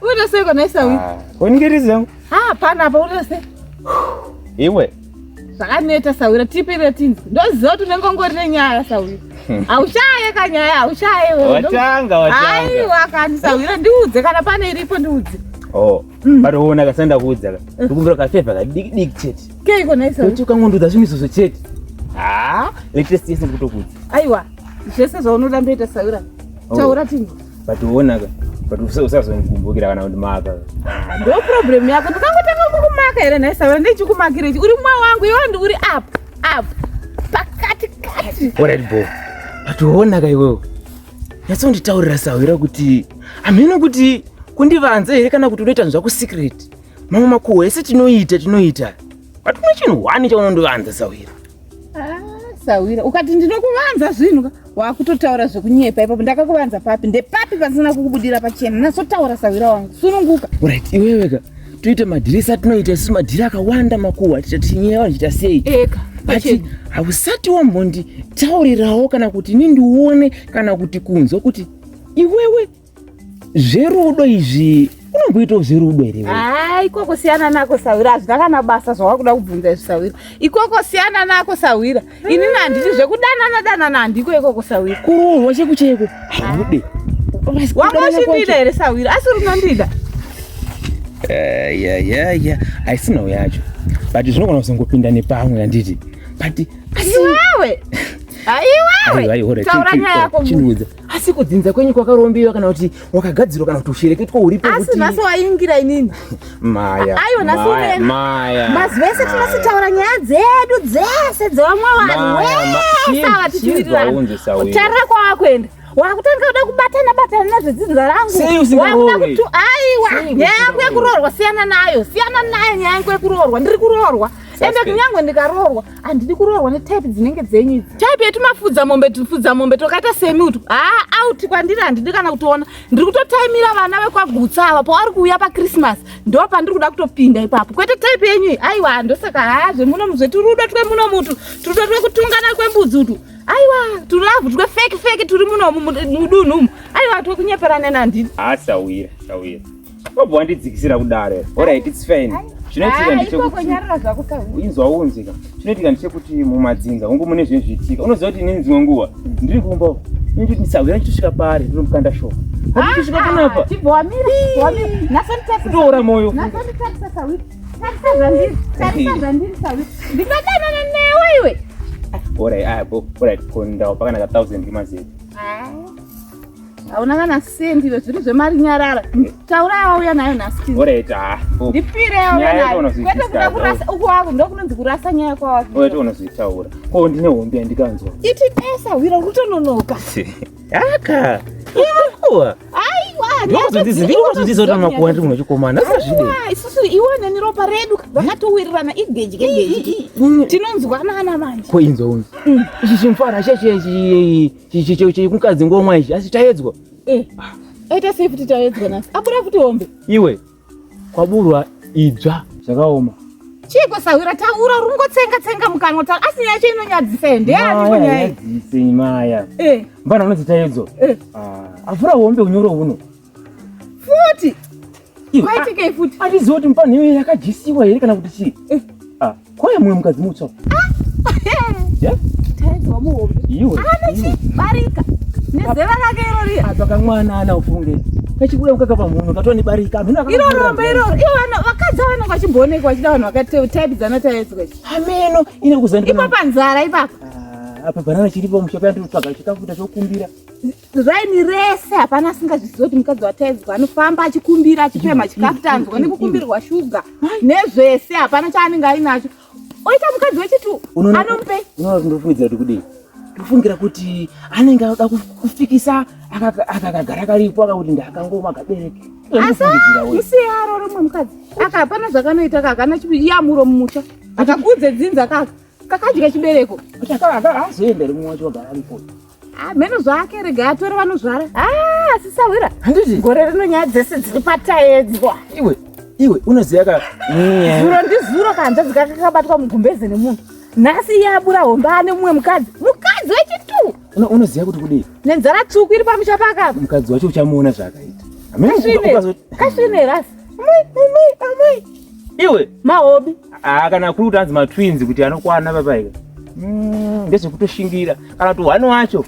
Uite sei kona Sawira?
Ongerezi yangu.
Ha, panapa uite sei?
Iwe.
Zvakaneta Sawira, tipire tinzwe. Ndoziva kuti unenge ungori nenyaya Sawira. Haushaye kanyaya, haushaye wewe.
Watanga, watanga.
Aiwa kani Sawira, ndiudze kana pane iripo ndiudze.
Oh, patoona kasanda kuudza ka. Ndikumbira kafevha kadiki diki chete.
Kei kona Sawira?
Kuti ukangondudza zvinhu izvozvo chete. Ah, latest yese ndikutokuudza.
Aiwa, zvese zvaunoda ndoita Sawira.
Oh.
Taura tinzwe.
Patoona ka. But usazondikumbukira kana kundimaka.
Ndo problem yako. Ndikangotanga kukumaka here nhai Sawira, ndichikumakira ichi. Uri mumwe wangu, iwe ndi uri up, up. Pakati kati.
Alright bo. Patoona ka iwewe. Nyatsonditaurira Sawira kuti hameno kuti kundivanza here kana kuti unoita zvako secret. Mamwe makuhwa ese tinoita tinoita. But une chinhu one chaunondivanza Sawira.
Ah, Sawira, ukati ndinokuvanza zvinhu ka, wakutotaura zvekunyepa ipapo. Ndakakuvanza papi? Ndepapi pasina kukubudira pachena? Nasotaura Sawira wangu, sununguka.
Alright, iwewe ka toita madhirisi atinoita isusu madhiri akawanda makuhwa tichinyewa tichiita sei
Eka.
but hausati wambonditaurirawo kana kuti ini ndione kana kuti kunzwa kuti iwewe zverudo izvi Unomboitawo zverudo here?
Haa, ikoko siyana nako sahwira, hazvina kana basa zvawakuda kubvunza izvi sahwira. Ikoko siyana nako sahwira. Inini handiti zvekudanana danana handiko ikoko sahwira.
Kuroorwa cheko cheko haude.
Wanga uchindida here sahwira? Asi unondida?
Eh, ya ya ya, haisi nhau yacho. But zvinogona kuzongopinda nepamwe handiti. But
asi iwewe. Iwewe. Taura nyaya yako.
Chindiudza. Asi kudzinza kwenyu kwakarombiwa kana kuti wakagadzirwa kana kuti ushereketwa uripo
kuti Asi nhasi waingira inini.
Maya.
Ayo nhasi unoenda.
Maya.
Mazuva ese tinositaura nyaya dzedu dzese dzevamwe vanhu wese ava tichiwirirana. Tarira kwawakuenda. Wakutanga kuda kubatana batana nezvedzinza rangu.
Wakuda
kuti aiwa nyaya yangu yekuroorwa siyana nayo. Siyana nayo nyaya yangu yekuroorwa. Ndiri kuroorwa. Ende kunyangwe ndikaroorwa handidi kuroorwa netype dzinenge dzenyu idzi. Type yetumafudza mombe tufudza mombe tokaita semi utu. Haa out kwandiri handidi kana kutoona. Ndiri kutotaimira vana vekwagutsa ava pavari kuuya paChristmas ndo pandiri kuda kutopinda ipapo. Kwete type yenyu iyi. Aiwa ndosaka haa zvemuno zveturudo twemuno mutu. Turudo twekutungana kwembudzi utu. Aiwa tulavhu twe fake fake turi muno mudunhu umu. Aiwa twekunyeperana nandidi.
Haa sawira sawira. Wabva wandidzikisira kudaro here? Alright, it's fine. Chinoitika ndechekuti inzwa unzika. Chinoitika ndechekuti mumadzinza hongu mune zvinhu zviitika. Unoziva kuti inini dzimwe nguva ndiri kumba uko. Ini nditi ndisahwira ndichisvika paari ndinomukanda shoko. Ndichisvika panapa.
Chibva wamira, wamira. Nhasi nditarisa.
Kutoora moyo.
Nhasi nditarisa sahwira. Tarisa zvandiri, tarisa zvandiri sahwira. Ndinodanana newe iwe.
Alright, ah, bo. Alright, ko ndawo pakanaka 1000 kemazeti.
Ah. Hauna kana sendi iwe zviri zvemari nyarara. Taura yawauya nayo nhasi.
Alright, ah.
Ndipire yawauya nayo. Kwete kuda kurasa uku wako ndokunonzi kurasa nyaya kwawako.
Alright, unozoitaura. Ko ndine hombe yandikanzwa.
Iti desa hwira kutononoka.
Aka. Iwe
Aiwa,
ndinozondiziva kuti makuwa ndiri munhu wechikomana asazvide.
Isusu iwe neni ropa redu vakatowirirana igedye gedye. Tinonzwanana manje.
Ko inzwa unzi. Ichi chimfana cheche chekukadzi ngomwa ichi asi chayedzwa.
Eh. Aita sei futi tayedzwa nhasi? Abura futi hombe.
Iwe kwaburwa idzva zvakaoma.
Chiiko sahwira taura rungotsenga tsenga mukanwa taura asi nyaya yacho inonyadzisa here ndeyani nyaya iyi?
Nyadzise maya.
Eh.
Mbana unonzi tayedzwa.
Eh.
Ah, avhura hombe unyoro huno.
Futi. Kwaitikei futi?
Handizivi kuti mupfanha iyoyo yakajisiwa here kana kuti chii.
Eh.
Ah, kwauya mumwe mukadzi mutsva.
Yeah? Taidzwa muhombe.
Iwe.
Ane
iwe.
chibarika. Nezera rake iro riya.
Apa kamwana ana ufunge. Kachibuda mukaka pamhuno katova nebarika. Hameno
Iro
akakura
rombe iroro. Ivo vana vakadzi vanenge vachimboonekwa vachida vanhu vakatype dzana taidzwa ichi.
Hameno ine kuzandika.
Ipapa nzara ipapa.
Ah, apa banana chiripo musha paya ndinotsvaga chikafuta chokumbira.
Raini rese hapana asingazviziva kuti mukadzi wataidzwa anofamba achikumbira achipemha chikafu tanzwa nekukumbirwa shuga nezvese hapana chaanenge ainacho oita mukadzi wechitu anomupei
unoona kuti ndofungidzira kuti kudii ndofungira kuti anenge anoda kufikisa akakagara karipo akakuti ndakangoma akabereke
asi musiye aro rimwe mukadzi aka hapana zvakanoita kaka ana yamuro mumusha akakudze dzinza kaka kakadya chibereko
azoenda rimwe wacho wagara aripo
Ah, mheno zvake rega atore vanozvara. Ah, asi sahwira.
Handiti?
Gore rino nyaya dzese dziri pataedzwa.
Iwe, iwe unoziva ka
zuro ndizuro kahanzvadzi kake kakabatwa mugumbeze nemunhu. Nhasi iye abura hombe ane mumwe mukadzi. Mukadzi wechitu.
Unoziva kuti kudii?
Nenzara tsvuku iri pamusha paka.
Mukadzi wacho uchamuona zvaakaita.
Kasvine. Kasvine rasi.
Amai, amai, amai. Iwe.
Mahobi.
Ah, kana kuri kuti anzi matwins kuti anokwana papaika. Ndezvekutoshingira kana kuti one wacho.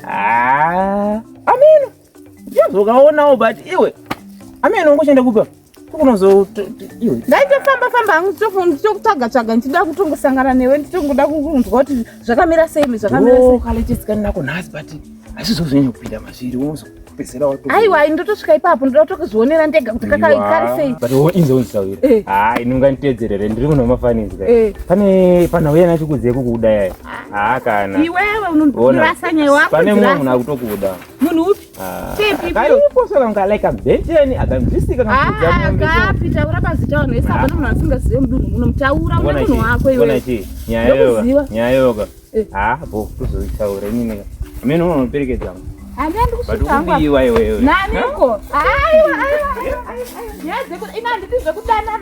Ah, ameno. Uchazokaonawo but iwe. Ameno ungochenda kupa. Kunozo iwe.
Ndaitofamba famba hangu ndichitokutsvaga tsvaga ndichida kutongosangana newe ndichitongoda kunzwa kuti zvakamira sei zvakamira sei.
Oh, kaletetsikani nako nhasi but hazvizozonyanya kupinda mazviri unozo pedzera wato.
Aiwa ndotosvika ipapo ndoda kutokuzvionera ndega kuti kari sei.
But wo inzo unzawira.
Eh.
Ah, ini unganditedzerere ndiri kuno mafanisi kai.
Eh.
Pane panhau yana chikudziye kukuda yaya. Ah, kana.
Iwewe unondirasa nyaya wako.
Pane mumwe munhu akutokuda.
Munhu upi?
Ah.
Chipi?
Karipo saka nga like a beteni akanzwisika
Ah, kapi taura pazita vanhu vese hapana munhu asingazive mudunhu muno mutaura une munhu wako
Ona
iwewe.
chi nyaya yoga.
Ndokuziva.
Nyaya yoga.
Eh.
Ah, bo tozoitaura inini. Amene unoperekedza.
Handiendi
But
kusvika hangu apa.
ukudiwa iwewe.
Naniko? Aiwa, aiwa, aiwa, aiwa. Nyaya dzekuti ina handidi zvekudanana.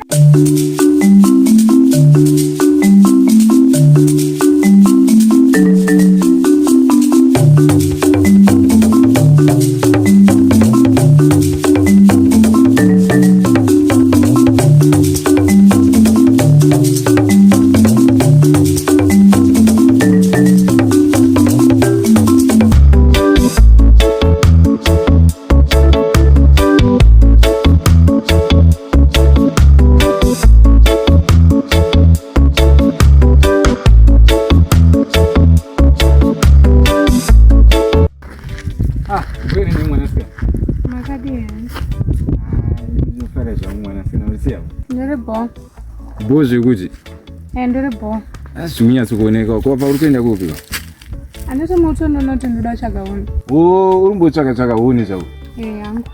Ndafara zvangu mwana sina uri
Ndiri bho.
Bho zvekuti?
Eh, ndiri bho.
Asi zvikunyatso kuoneka. Ko apa uri kuenda kupi?
Handiti muti unonoti ndoda kutsvaga huni.
Oh, uri kumbotsvaga tsvaga huni zvako?
Eh, yangu.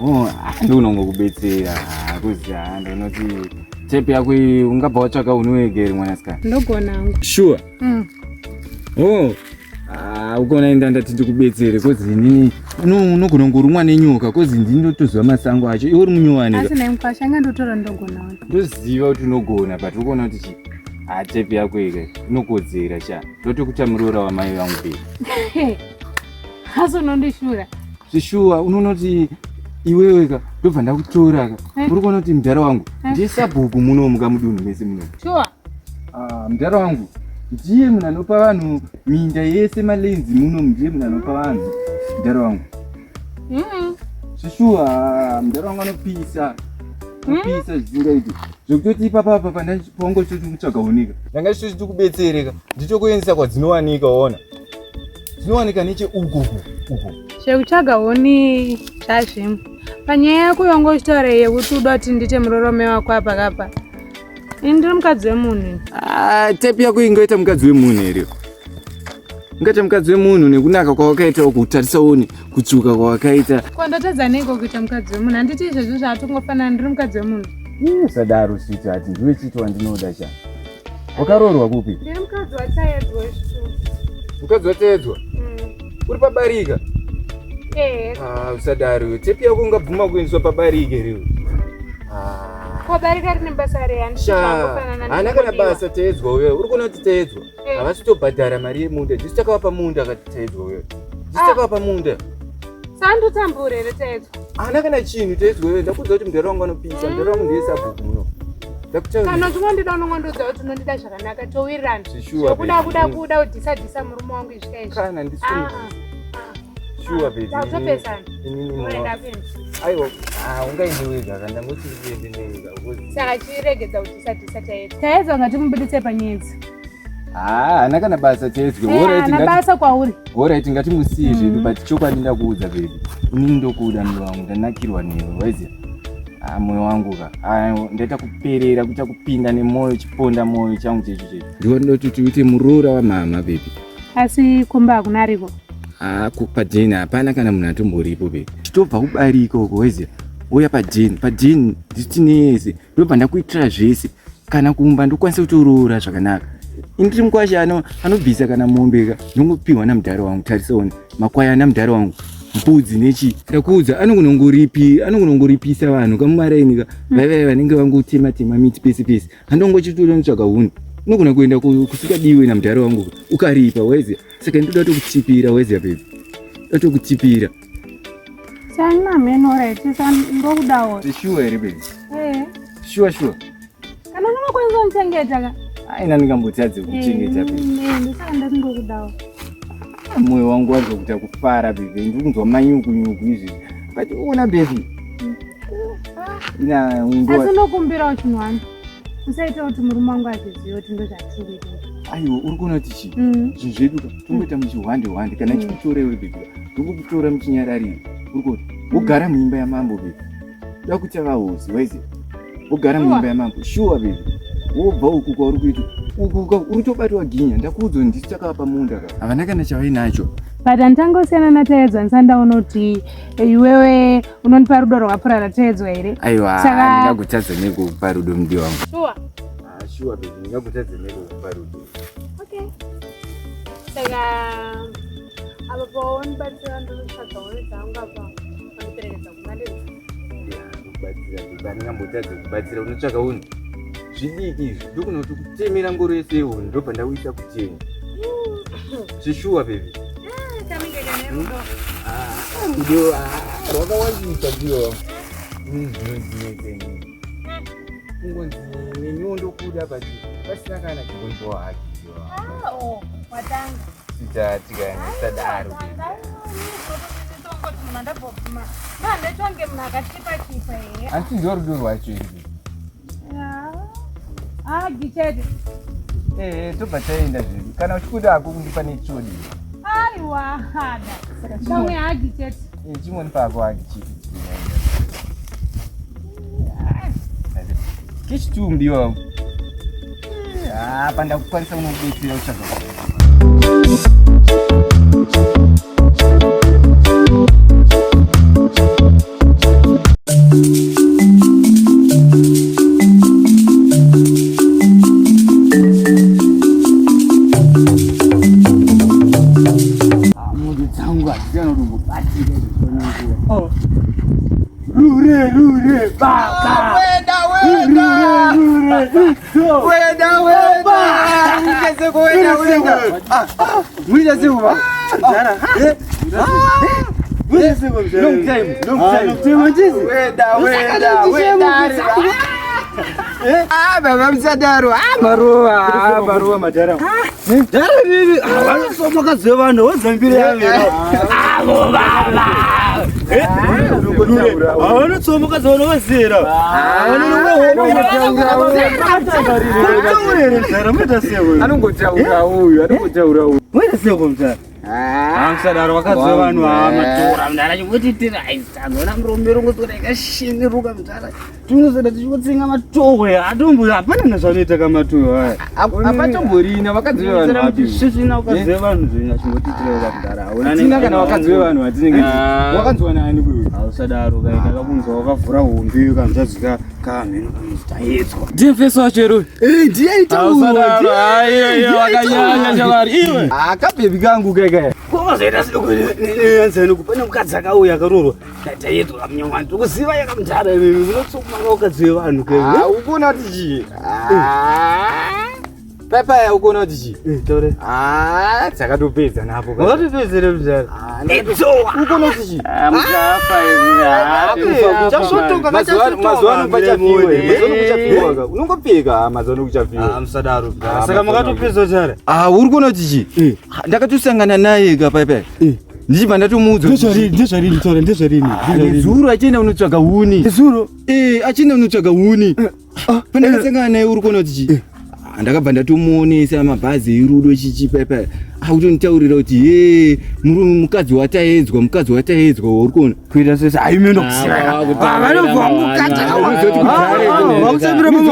Oh, ah, ndinongokubetsera. Kuzi ah, ndinoti tepi yako iyi ungabva watsvaga huni wega here mwanasikana?
Ndogona hangu.
Sure. Oh, ah, ukaona inda ndati ndikubetsere kozi inini unogona kungorumwa nenyoka kozi ndini ndotoziva masango acho iwe uri munyowani.
Asi naye mukwasha anga ndotora ndogona.
Ndoziva kuti unogona but ukuona kuti chi ah, tepi yako ika inokodzera sha ndotokuita muroora wamai vangu
pe. Asi unondishura.
Zvishuwa unoona kuti iwewe ka ndobva ndakutora ka
Eh.
uri kuona kuti mudhara wangu
Eh.
ndiye sabhuku munomu ka mudunhu mese munomu.
Sure.
Ah, mudhara wangu ndiye munhu anopa vanhu minda yese malenzi muno ndiye munhu anopa vanhu mudhara wangu zvishuwa mudhara wangu anopisa anopisa zvisingaiti zvekutoti ipapapa pawangochitoti kutsvaga unika ndanga chitoti tikubetsereka ndichokuendesa kwadzinowanika waona dzinowanika neche uko uko
Zvekutsvaga huni zvazvimwe. Panyaya yako yongo uchitaura yekuti uda kuti ndiite murorome wako apa kapa. Ini ndiri mukadzi wemunhu ini.
Ah, tepi yako ingaita mukadzi wemunhu here? Ungaita mukadzi wemunhu nekunaka kwawakaita uku kutarisa uone kutsvuka kwawakaita.
Ko ndotadza neiko kuita mukadzi wemunhu? Handiti izvezvi zvatongofanana ndiri mukadzi wemunhu.
Usadaro sweetheart, ndiwe chete wandinoda sha. Wakaroorwa kupi?
Ndiri mukadzi waTaedzwa wechituru.
Mukadzi waTaedzwa? Uri pabarika?
Eh.
Ah, usadaro. Tepi yako ungabvuma kuendeswa pabarika here? Ah.
Ko barika rine basa rei? Handiti
Sha,
zvangofanana
haana kana
ndinodiwa.
basa Taedzwa uyo. Uri kuona kuti Taedzwa
Eh.
havasi kutobhadhara mari yemunda. Ndisu takavapa munda akati Taedzwa uyo. Ndisu
Ah.
takavapa munda.
Sandotambura here Taedzwa?
Haana kana chinhu Taedzwa uyo. Ndakuudza kuti mudhara wangu anopisa. Mudhara wangu ndiye sabhuku muno. Ndakutaurira.
Kana uchingondida unongondiudza kuti unondida zvakanaka towirirana.
Zvishuwa,
Zvekuda
baby.
kuda kuda kudhisa dhisa murume wangu izvika izvi.
Kana ndisi
Ah, ah.
shuwa baby.
Takutopesana.
Inini
Unoenda
muno.
kuenda.
Aiwa, ah ungaende wega kana ndangoti ndiende ndega. because-
Saka chiregedza kudhisa dhisa Taedzwa. Taedzwa ngatimubuditse panyedzi.
Ah, haana kana basa Taedzwa.
Eh,
Alright,
haana
ngati
basa kwauri.
Alright, ngatimusiye zvedu but chokwadi ndakuudza baby. Inini ndokuda mwoyo wangu, ndanakirwa newe, waiziva? Ah, moyo wangu ka. Ah, ndaita kuperera, kuita kupinda nemwoyo, chiponda mwoyo changu checho checho. Ndiwo ndoti kuti uite muroora wamama baby.
Asi kumba hakuna ariko.
Ah, padheni hapana kana munhu atomboripo baby. Chitobva kubarika uko waiziva? Uya padheni, padheni nditine yese. Ndobva ndakuitira zvese. Kana kumba ndokwanisa kutoroora zvakanaka. Ini ndiri mukwasha anobvisa kana mombe ka ndongopiwa namudhara wangu tarisaone makwai ana mudhara wangu mbudzi nechi ndakuudza anongonongoripisa vanhu kamumaraini ka vaivai vanenge vangotema tema miti pese pese handongochitoda notsvaga huni unogona kuenda kusikadiwe namudhara wangu ka ukaripa waiziva saka ndoda tokutipira waiziva baby tokutipira
Sanga meno right, ndokudawo.
Sure here baby
Eh.
sure sure
Kana unokwanisa kundichengeta ka?
aina ndingambotadze kuchengeta baby
Eh, ndosaka ndati ndokudawo.
moyo wangu wanzwa kuita kufara baby ndiri kunzwa manyukunyuku izvi but ona baby ina
Asi ndokumbirawo chinhu wani. Usaita kuti murume wangu azvizive kuti ndozvatiri kuita.
Aiwa uri kuona kuti chii zvinhu zvedu ka tongoita muchihwande hwande kana chikutora iwe baby ndokukutora muchinyarariro uri kuona wogara muimba yamambo baby da kuita vahosi waiziva wogara muimba yamambo sure baby wobva uku kwauri kuita uku uri kutobatwa ginya ndakuudza kuti ndisu takavapa munda ka havana kana chavainacho
But handitangosiyana naTaedzwa ndisati ndaona kuti iwewe unondipa rudo rwakapfuura raTaedzwa here.
Aiwa
Saka-
ndingakutadza nekukupa rudo mudiwa wangu.
Sure.
Ah, sure baby ndingakutadza nekukupa rudo.
Okay. Saka apa paundibatsira ndinotsvaga huni dzangu apa wandiperekedza kumba ndiri.
Kubatsira baby andingambotadza kubatsira unotsvaka huni zvidiki izvi ndokuna kuti kutemera ngoro yese yehuni ndobva ndauisa kuteni zvishuwa baby.
Kanenge kane rudo.
Rudo rwakawandisa ndiyo zvinondinetsa inini kungonzi neniwo ndokuda but pasina kana chigondiwa hake.
Ah, oh, watanga.
Tikasadaro.
Ndandetonge munhu akachipa chipa here.
Handiziva rudo rwacho iri.
Hagi chete.
Ehe, tobva taenda zvedu kana uchikuda hako kundipa nechodi.
Aiwa, hada. Pamwe hagi chete.
Chimoni pako hagi chete. Kechi2 mudiwa wangu. Apa ndakukwanisa kunokubetsera kutsvaga.
Mombe dzangu hadzina kutombobatika izvo. Rure rure baba.
Weda weda.
Rure rure.
Weda weda. Muchase weda weda. Muchase baba. Long time, long time.
Long time chizi.
Weda weda weda. Ah baba musadaro. Ah maruva. Ah maruva madhara.
Dhara riri. Vanosoma kaziva vanhu vozambira yavera. Avo baba. Vanotsoma kaziva vanhu vazera.
Anongotaura uyu, anongotaura uyu.
Moita seko mudhara. Musadaro vakaziva vanhu matora mudhara chingotitira aisanzona murume rongoswera yakasheneruka mudhara tinoswera tichingotsenga matohwe atombo hapana nezvanoita kamatohwe aya
Apatomborina vakadzi vevanhu vapi.
svisvina ukaziva vanhu zvenyu achingotitira mudhara
Hatina kana vakadzi vevanhu vatinenge wakanzwa nani kuyu.
Hausadaro kaita kakunzwa wakavhura hombe kanzvadzi kamheno kanonzi taedzwa.
Ndiye mfeso wacho here uyu?
Ndiye
Hausadaro, aiyo, iyo, wakanyanya shamwari, iwe.
Ah kabhebi kangu keke.
Kozoita sidokuanzani pane mukadzi akauya akaroorwa taedzwa kamunyamwani tokuziva yakamudhara unotsoma ukadzi vevanhu
Ah ukuona kuti chii? Ah. Papa ukuona kuti chii?
Taure.
Ah takatopedza napo.
Wakatopedzere mudhara.
Ukuona kuti chii?
Muchafa imi, ah,
Chasvotoka
Mazuva ano pachafiwa. Mazuva ano kuchafiwa ka. Unongopfeka mazuva ano kuchafiwa.
Musadaro. Saka makatopedza mudhara.
Ah uri kuona kuti chii? Ndakatosangana naye ka papa. Ndichibva ndatomuudza. kuti chii?
Ndezvarini taure ndezvarini.
Nezuro achienda kunotsvaga huni.
Nezuro.
Eh, achienda kunotsvaga huni. Pandakasangana naye uri kuona kuti chii? Ah, ndakabva ndatomuonesa mabhazi erudo chichi papa. Akutonitaurira kuti ye murume mukadzi wataedzwa, mukadzi wataedzwa uri kuona.
Kuita sese hayi
Ah,
vanobva vangukata mama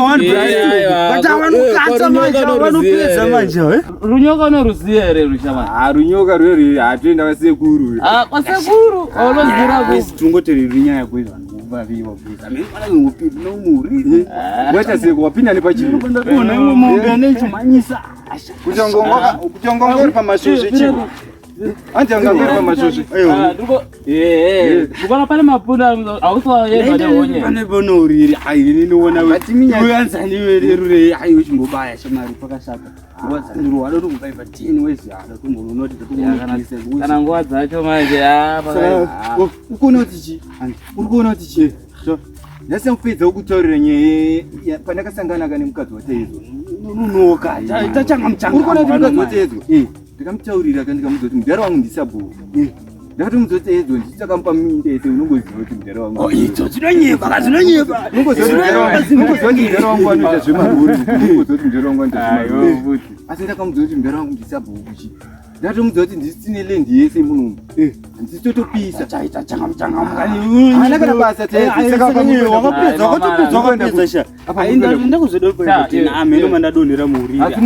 one but vanokatsa manje vanopedza manje
Runyoka unoruziva here rushamwari?
Ah, runyoka rwerwe hatoenda kwasekuru.
Ah, kwasekuru unozira ku.
tingotori rinyaya kwezvo vanhu kuvaviwa kuita amene pana kungopinda nomuri
Waita seko wapinda nepachii.
kuona imwe mombe anechimhanyisa
Kutonga ngori pamasvosve chiko. Anzi anga ngori pamasvosve.
Ah, ndiko eh ndikuona pane mapunda hausiwaedwa nehonye.
pane panouriri ai ininiona uyanzani wererure ai uchimbobaya shamari pakashata nguva adotombobaiva tini weziada tombonoti
Kana nguva dzacho manje ah
Saka, ukuona kuti chii? Uri kuona kuti chii? Ndasina kupedza kukutaurira nyaya pandakasangana ka nemukadzi waTaedzwa.
unonoka tachanga muchanga
Uri kuona kuti mukadzi waTaedzwa? Ndikamutaurira ka ndikamuudza kuti mudhara wangu ndisabhuku. Ndakatomuudza kuti Taedzwa ndichitakamupa minda yese unongoziva kuti mudhara wangu.
idzo dzinonyepa ka dzinonyepa
Unongoziva kuti mudhara wangu- unongoziva kuti mudhara wangu anoita zvemarori. Unongoziva kuti mudhara wangu anoita zvemarori. Asi ndakamuudza kuti mudhara wangu ndisabhuku chii. Ndatomuudza kuti ndisine land yese munomu. Ndisitotopisa.
chaita changa muchanga
Haana kana basa Taedzwa. Saka
wakapedza wakatopedza wakapedza sha ndakuzodameno mandadonhera muuriri
Asi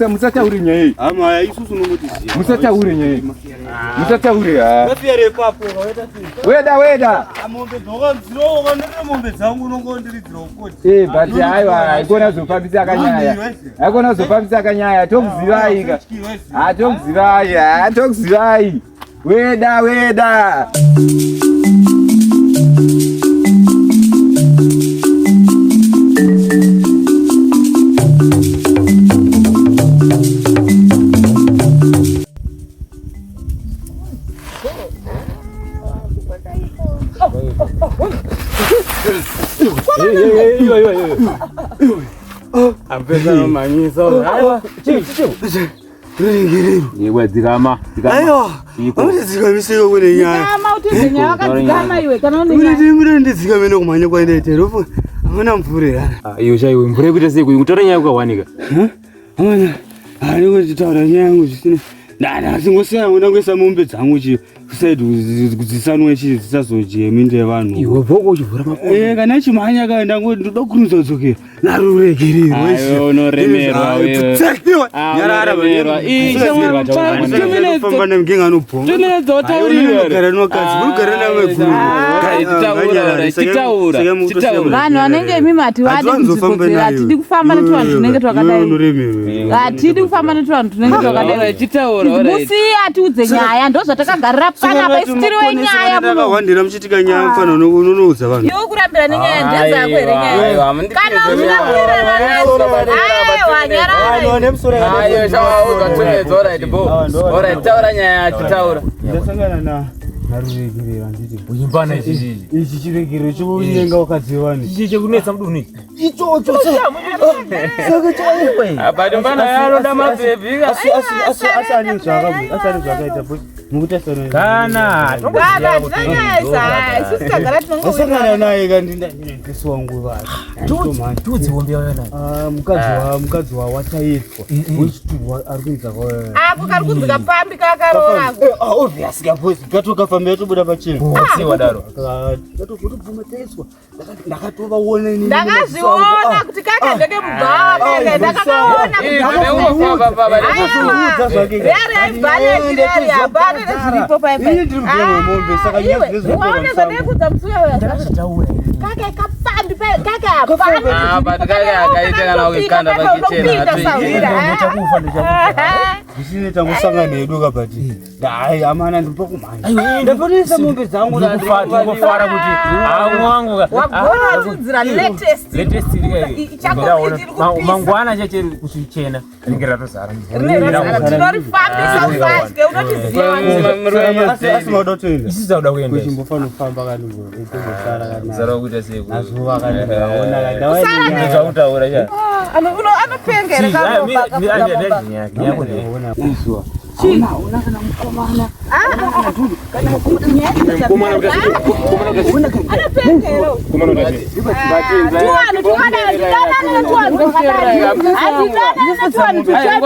musataure nyaya iyi.
ama isusu unongotiziva
Musataure nyaya iyi. Musataure ha.
mafiyare ipapo
Weda weda.
mombe dzokandirira mombe dzangu unongondiridzira ukoti
Eh, but aiwa haikona zofambisa akanyaya. Haikona zofambisa akanyaya. Tokuzivai ka. Ah, tokuzivai. Ah, tokuzivai. Weda weda.
Ampesa nomhanyisa.
Iwe dzikama, dzikama.
aiwa undidzikamiseko kune nyaya
Dzikama utize nyaya wakadzikama iwe kana une nyaya.
munondidzikamene kumhanya kwaindaita rofu hamuna mvura here
Iyo chaiwe mvura yekuita sei kuyi kutora nyaya kukawanika.
hamuna handingotitaura nyaya yangu zvisina ndasingosiya yangu ndangoisa mombe dzangu chi Said kudzisanwe chi dzisazodye minda yevanhu.
Iwe bvoko uchivhura makombi.
Eh kana chimhanya kaenda ngo ndoda kurumidza kudzokera. Naruregererwa.
Ayo unoremerwa wewe.
Tsekiwa. Nyarara
unoremerwa. Ii, shamwari,
Famba nemgenga anobhonga.
2 minutes wataurira.
Unogara nokadzi, unogara nameguru.
Titaura, titaura, titaura.
Vanhu vanenge imi mati vadi kunzvimbo hatidi kufamba netuvanhu tunenge twakadai. Hatidi kufamba netuvanhu tunenge twakadai.
Titaura, alright.
Musiye atiudze nyaya ndozvatakagarira panapa isu tiri wenyaya muno.
Ndakahwandira muchitika nyaya mfana unonoudza vanhu.
Iwe kurambira nenyaya ndedzako here nyaya? Kana uchida kuwirirana nazo, aiwa nyarara.
Ayo, shawaudzwa 2 minutes, alright, bo. Alright, taura nyaya yacho, taura.
Ndasangana na naruregerero handiti.
Uchimbana ichi
Ichi chiregerero chokunyenga wakadzi wevanhu.
Ichi chekunetsa mudunhu ichi.
Ichocho saka chaiwe.
But mbana yanoda mabhebhi.
Asi asi asi asi ane zvakabu asi ane zvakaita boss mukutasana.
Kana
Baba, hatina nyaya isa. Isusu tagara tinongowirirana.
Wasangana naye kandi ndinepesi wangu vati.
Tiudze hombe yayo nayo.
Ah mukadzi wa mukadzi wa wachaitwa. Wechitu ari kuita kwa.
Ako kari kunzi kapambi kakaroora ako.
Ah obvious ka boss katokafamba tobuda pachena.
Sei wadaro?
Katotobvuma taiswa. Ndakatovaona inini.
Ndakazviona kuti kaka ndeke mubhawa kaka ndakakaona
Ini ndiri mugero wemombe saka nyaya
Waona zvandakudza musi uya uya. Kaka kapambi pa kaka hapana.
Ah, but kaka akaita kana kukanda pakichena
Zvisine tangosangana hedu kabati. Dai amana ndiri pakumhanya. Ndafanisa mombe dzangu
Ndikufara kuti amwe wangu
Wagona watiudzira latest.
latest
Ichako iri kupisa.
mangwana chache kuchichena ringe ratozara.
Tinorifambisa usatye unotiziva.
Asi mauda kutoenda.
Isusu tauda kuenda.
Kuchimbofanira kufamba kani kumbosara kana.
Zara kuita sei?
Nazuva kana ndaona kana
Kusara
Zvakutaura cha.
Anopenga here karopa kafuga mombe.
Izwa.
Anopenga here uyu? Tuvanhu twakadai, hatidanane netuvanhu twakadai. Hatidanane netuvanhu twakadai.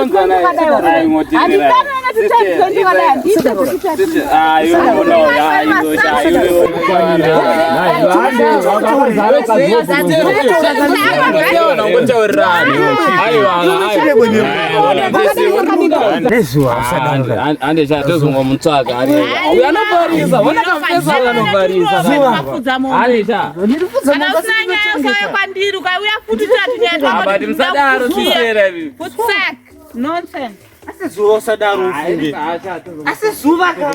Hatidanane netutype twakadai. Handiite zvetutype.
Andezvatozomutsvaga uyu anofarisa ona kamufesa anofarisa
Mafudza mombe.
Anisha
Kana usina nyaya usauye kwandiri ukauya futi tati nyaya twako
abati musadaro sisera ivi
Futsak. Nonsense.
Asi zuva usadaro ufunge. Asi zuva ka.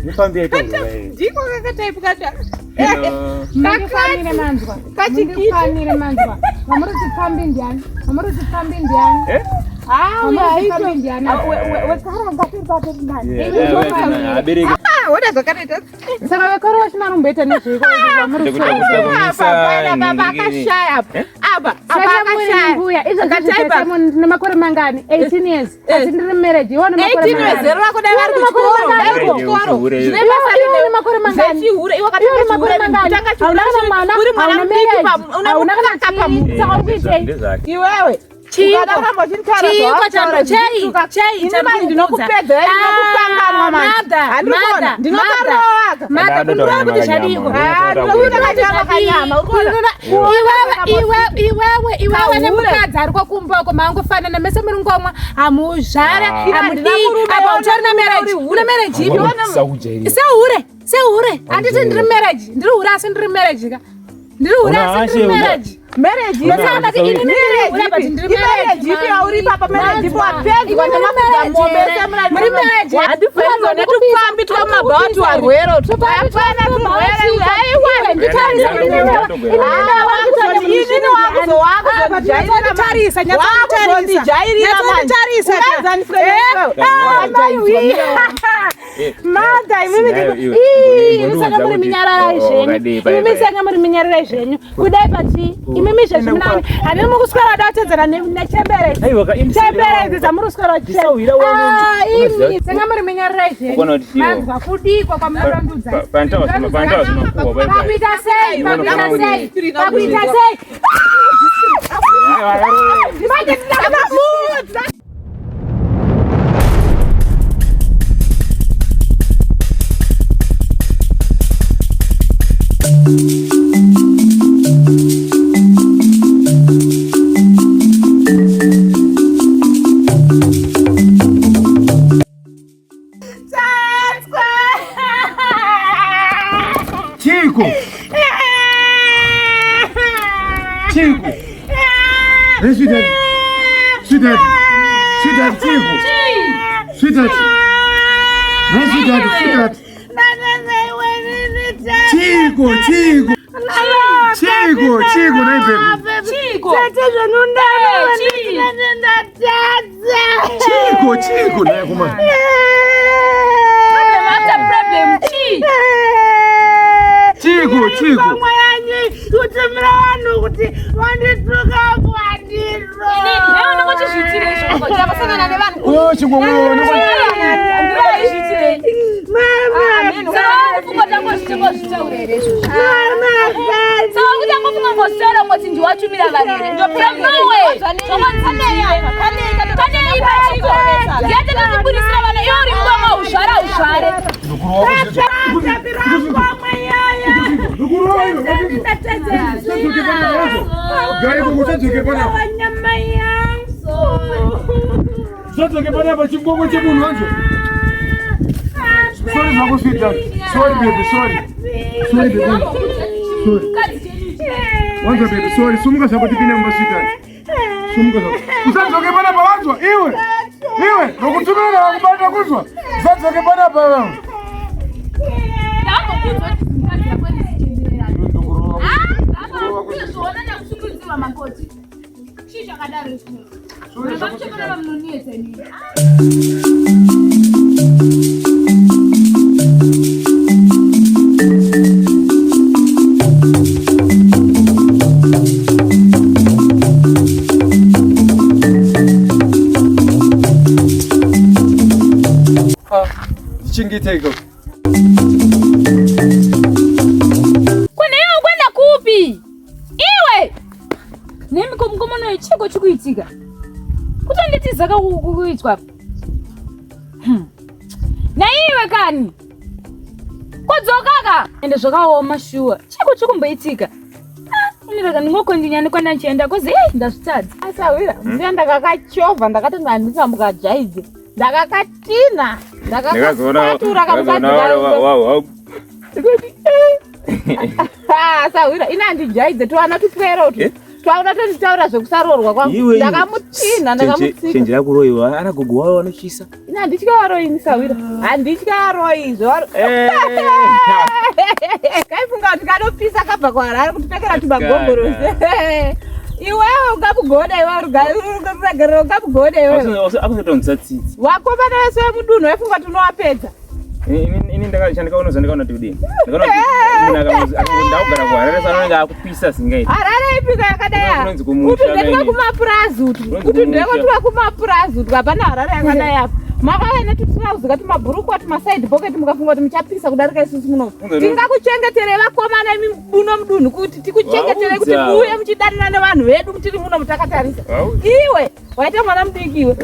Mufambi yaita nguva iyi.
Ndiko kakataipu kacho.
Mundifanire manzwa. Mundifanire manzwa. Vamuri kuti pfambi ndiani? Vamuri kuti pfambi ndiani? Vamuri kuti pfambi ndiani?
Wekaranga tiri papo mngani.
abereki
Wona zvakatoita.
Saka vekare vachina rumboita nezveiko vamuri kuti
Apa pana baba akashaya apa. Apa apa
Saka muri
akashaya.
mbuya izvozvi
Akataipa.
zvese ndine makore mangani? 18 years. Asi ndiri marriage. Iwe une makore
18 years
mangani?
zero rako dai vari
Iwe une makore
kuchikoro, dai vari
mangani?
kuchikoro. Zvine
Iwe-
basa
iwe une
rine
makore mangani?
zvechihure, iwe
Iwe
wakatanga
une makore
chihure,
mangani?
kutanga chihure,
Hauna kana mwana,
uri mwana
hauna
mudiki
marriage,
pa- una
hauna kana
mukaka pamu-
chii. Saka uri kuitei?
Iwewe.
Chiiko?
Ukada kuramba uchinditaura
Chiiko
zvawakutaura
chando- chei?
zvichituka.
Chei
Ini
chandiri
manje
kukuudza?
ndinokupedzera ndinokukanganwa manje.
Mother,
Handiri kuona,
mother,
ndinokarova ka.
Mother, kundirova kuti zvadiko?
Ah, ndinokuita kanyama kanyama, uri kuona?
Iwewe iwewe
Kahure.
nemukadzi ari kwakumba uko mangofanana mese muri ngomwa hamuzvare
Ah.
hamudii
Handina murume,
apa
una
utori na marriage
uri hure.
una marriage ipi sehure sehure handiti ndiri marriage ndiri hure asi ndiri marriage ka ndiri hure asi ndiri marriage
Marriage
Ndosaka ndati ini ndiri hure but ndiri
Marriage ipi yauri ipapa marriage ipi wapedzwa
Ini ndiri
nemafudza
marriage
mombe
here?
ese muna
Muri marriage
handifaidzwa netupfambi twamabhawa tuwarwero hapana turwere aiwa inini wakuzondijairira manje.
Mother, imimi imi saka muri minyararai zvenyu. Imimi saka muri minyararai zvenyu. Kudai pati imimi izvezvi munani. Hamimi mukuswera da kutedzana nechembere. Chembere idzi dzamuri kuswera
Ndisawira wangu.
Ah, imi saka muri minyararai zvenyu.
Ukona kuti chiwo.
Manzwa kudikwa kwamunorondudza.
Pantawa zvimakuwa bye bye.
Pakuita sei? Pakuita sei? Pakuita sei? Manje ndinamudza.
Chiko. Chiko. Hey, sweetheart. Sweetheart. Sweetheart, Chiko. Sweetheart. Hey, sweetheart, sweetheart. Chiko, Chiko. Chiko, Chiko, nei baby.
Chiko.
Tete zvenundava ndatadza.
Chiko, Chiko, nei kuma.
Problem after problem. Chii?
Chiko, Chiko.
Pamwe yanyu kutumira vanhu kuti vandituka bwandiro.
Inini, hewe unongochizviitirei izvozvo?
Takasangana nevanhu.
Oh, Chiko,
Ndinongozviitirei?
Mama,
Saka kufunga tangozvitaura here izvozvo?
mama,
Saka kuti angofunga ngozvitaura ngoti ndiwatumira vanhu here? From nowhere. Kanei pachiko. Ndiye tatobudisira vana iwe uri mukoma uzvara uzvare.
Usadzoke panapa.
nyama yangu.
Usadzoke panapa chingongo chemunhu wanzo. Sorry zvako sweetheart. Sorry baby, sorry. Sorry baby. Sorry. Wanzwa baby, sorry. Sumuka zvako tipinde mumba sweetheart. Sumuka zvako. Usadzoke panapa wanzwa iwe. Iwe, nokutumira wakubata kunzwa. Usadzoke panapa wewe.
Ndambokuudzwa kuti mukadzi wako ndisichenjererana. Ah, zvoona nyakushungurudzirwa makoti. Chii chakadaro ichi? Makamuchemera munonetsa inini.
Ndichengeteko.
Kune iwe ukwenda kupi? Iwe! Nemi komukomana chiko chikuitika? Kutonditiza ka kuitwa. Naiwe kani? Kodzoka ka? Ende zvakaoma shuwa. Chiko chikumboitika? Ah, ini raka ndingokondinyani kwandachienda kozi eh ndazvitadza.
Asawira, mbuya ndakakachovha ndakati ndandisambukadyaidze. Ndakakatina, ndakakakwatura kamukadzi kangu. Ndikoti, eh. Ah, Sawira, ini handijaidze twana tupwere utwu.
Eh?
Twaona tonditaura zvekusaroorwa kwangu.
Iwe, iwe.
Ndakamutina, ndakamutsika.
Chenjera kuroiwa ana gogo wavo vanochisa.
Ini handityi varoyi ini Sawira. Handityi varoyi zvevaro. Kaifunga kuti kanopisa kabva kuHarare kutipfekera tumagogorosi. Iwewe ungamugoda iwewe ruregerero ungamugoda iwewe.
Akuzotonzwa tsitsi.
Vakomana vese vemudunhu vaifunga kuti unovapedza.
Ini ndakaona zvandakaona kuti kudini. Ndakaona kuti munhu akangondakugara kuHarare saka anenge akupisa zingaiti.
Harare ipika yakadai apa.
Kunonzi kumusha
Kuti ndekwa
mainini.
kumapurazi utu.
Kunonzi
Kuti
kumusha.
ndekwa kumapurazi utu. Hapana Harare yakadai apa. Makauya netutirauzi katumabhurukwa tumaside pocket mukafunga kuti muchapisa kudarika isusu muno.
Kunzi-
Tingakuchengeterei vakomana imi muno mudunhu kuti tikuchengeterei kuti
Vaudza.
muuye muchidanana nevanhu vedu tiri muno mutakatarisa.
Vaudza.
Iwe waita mwana mudiki iwe.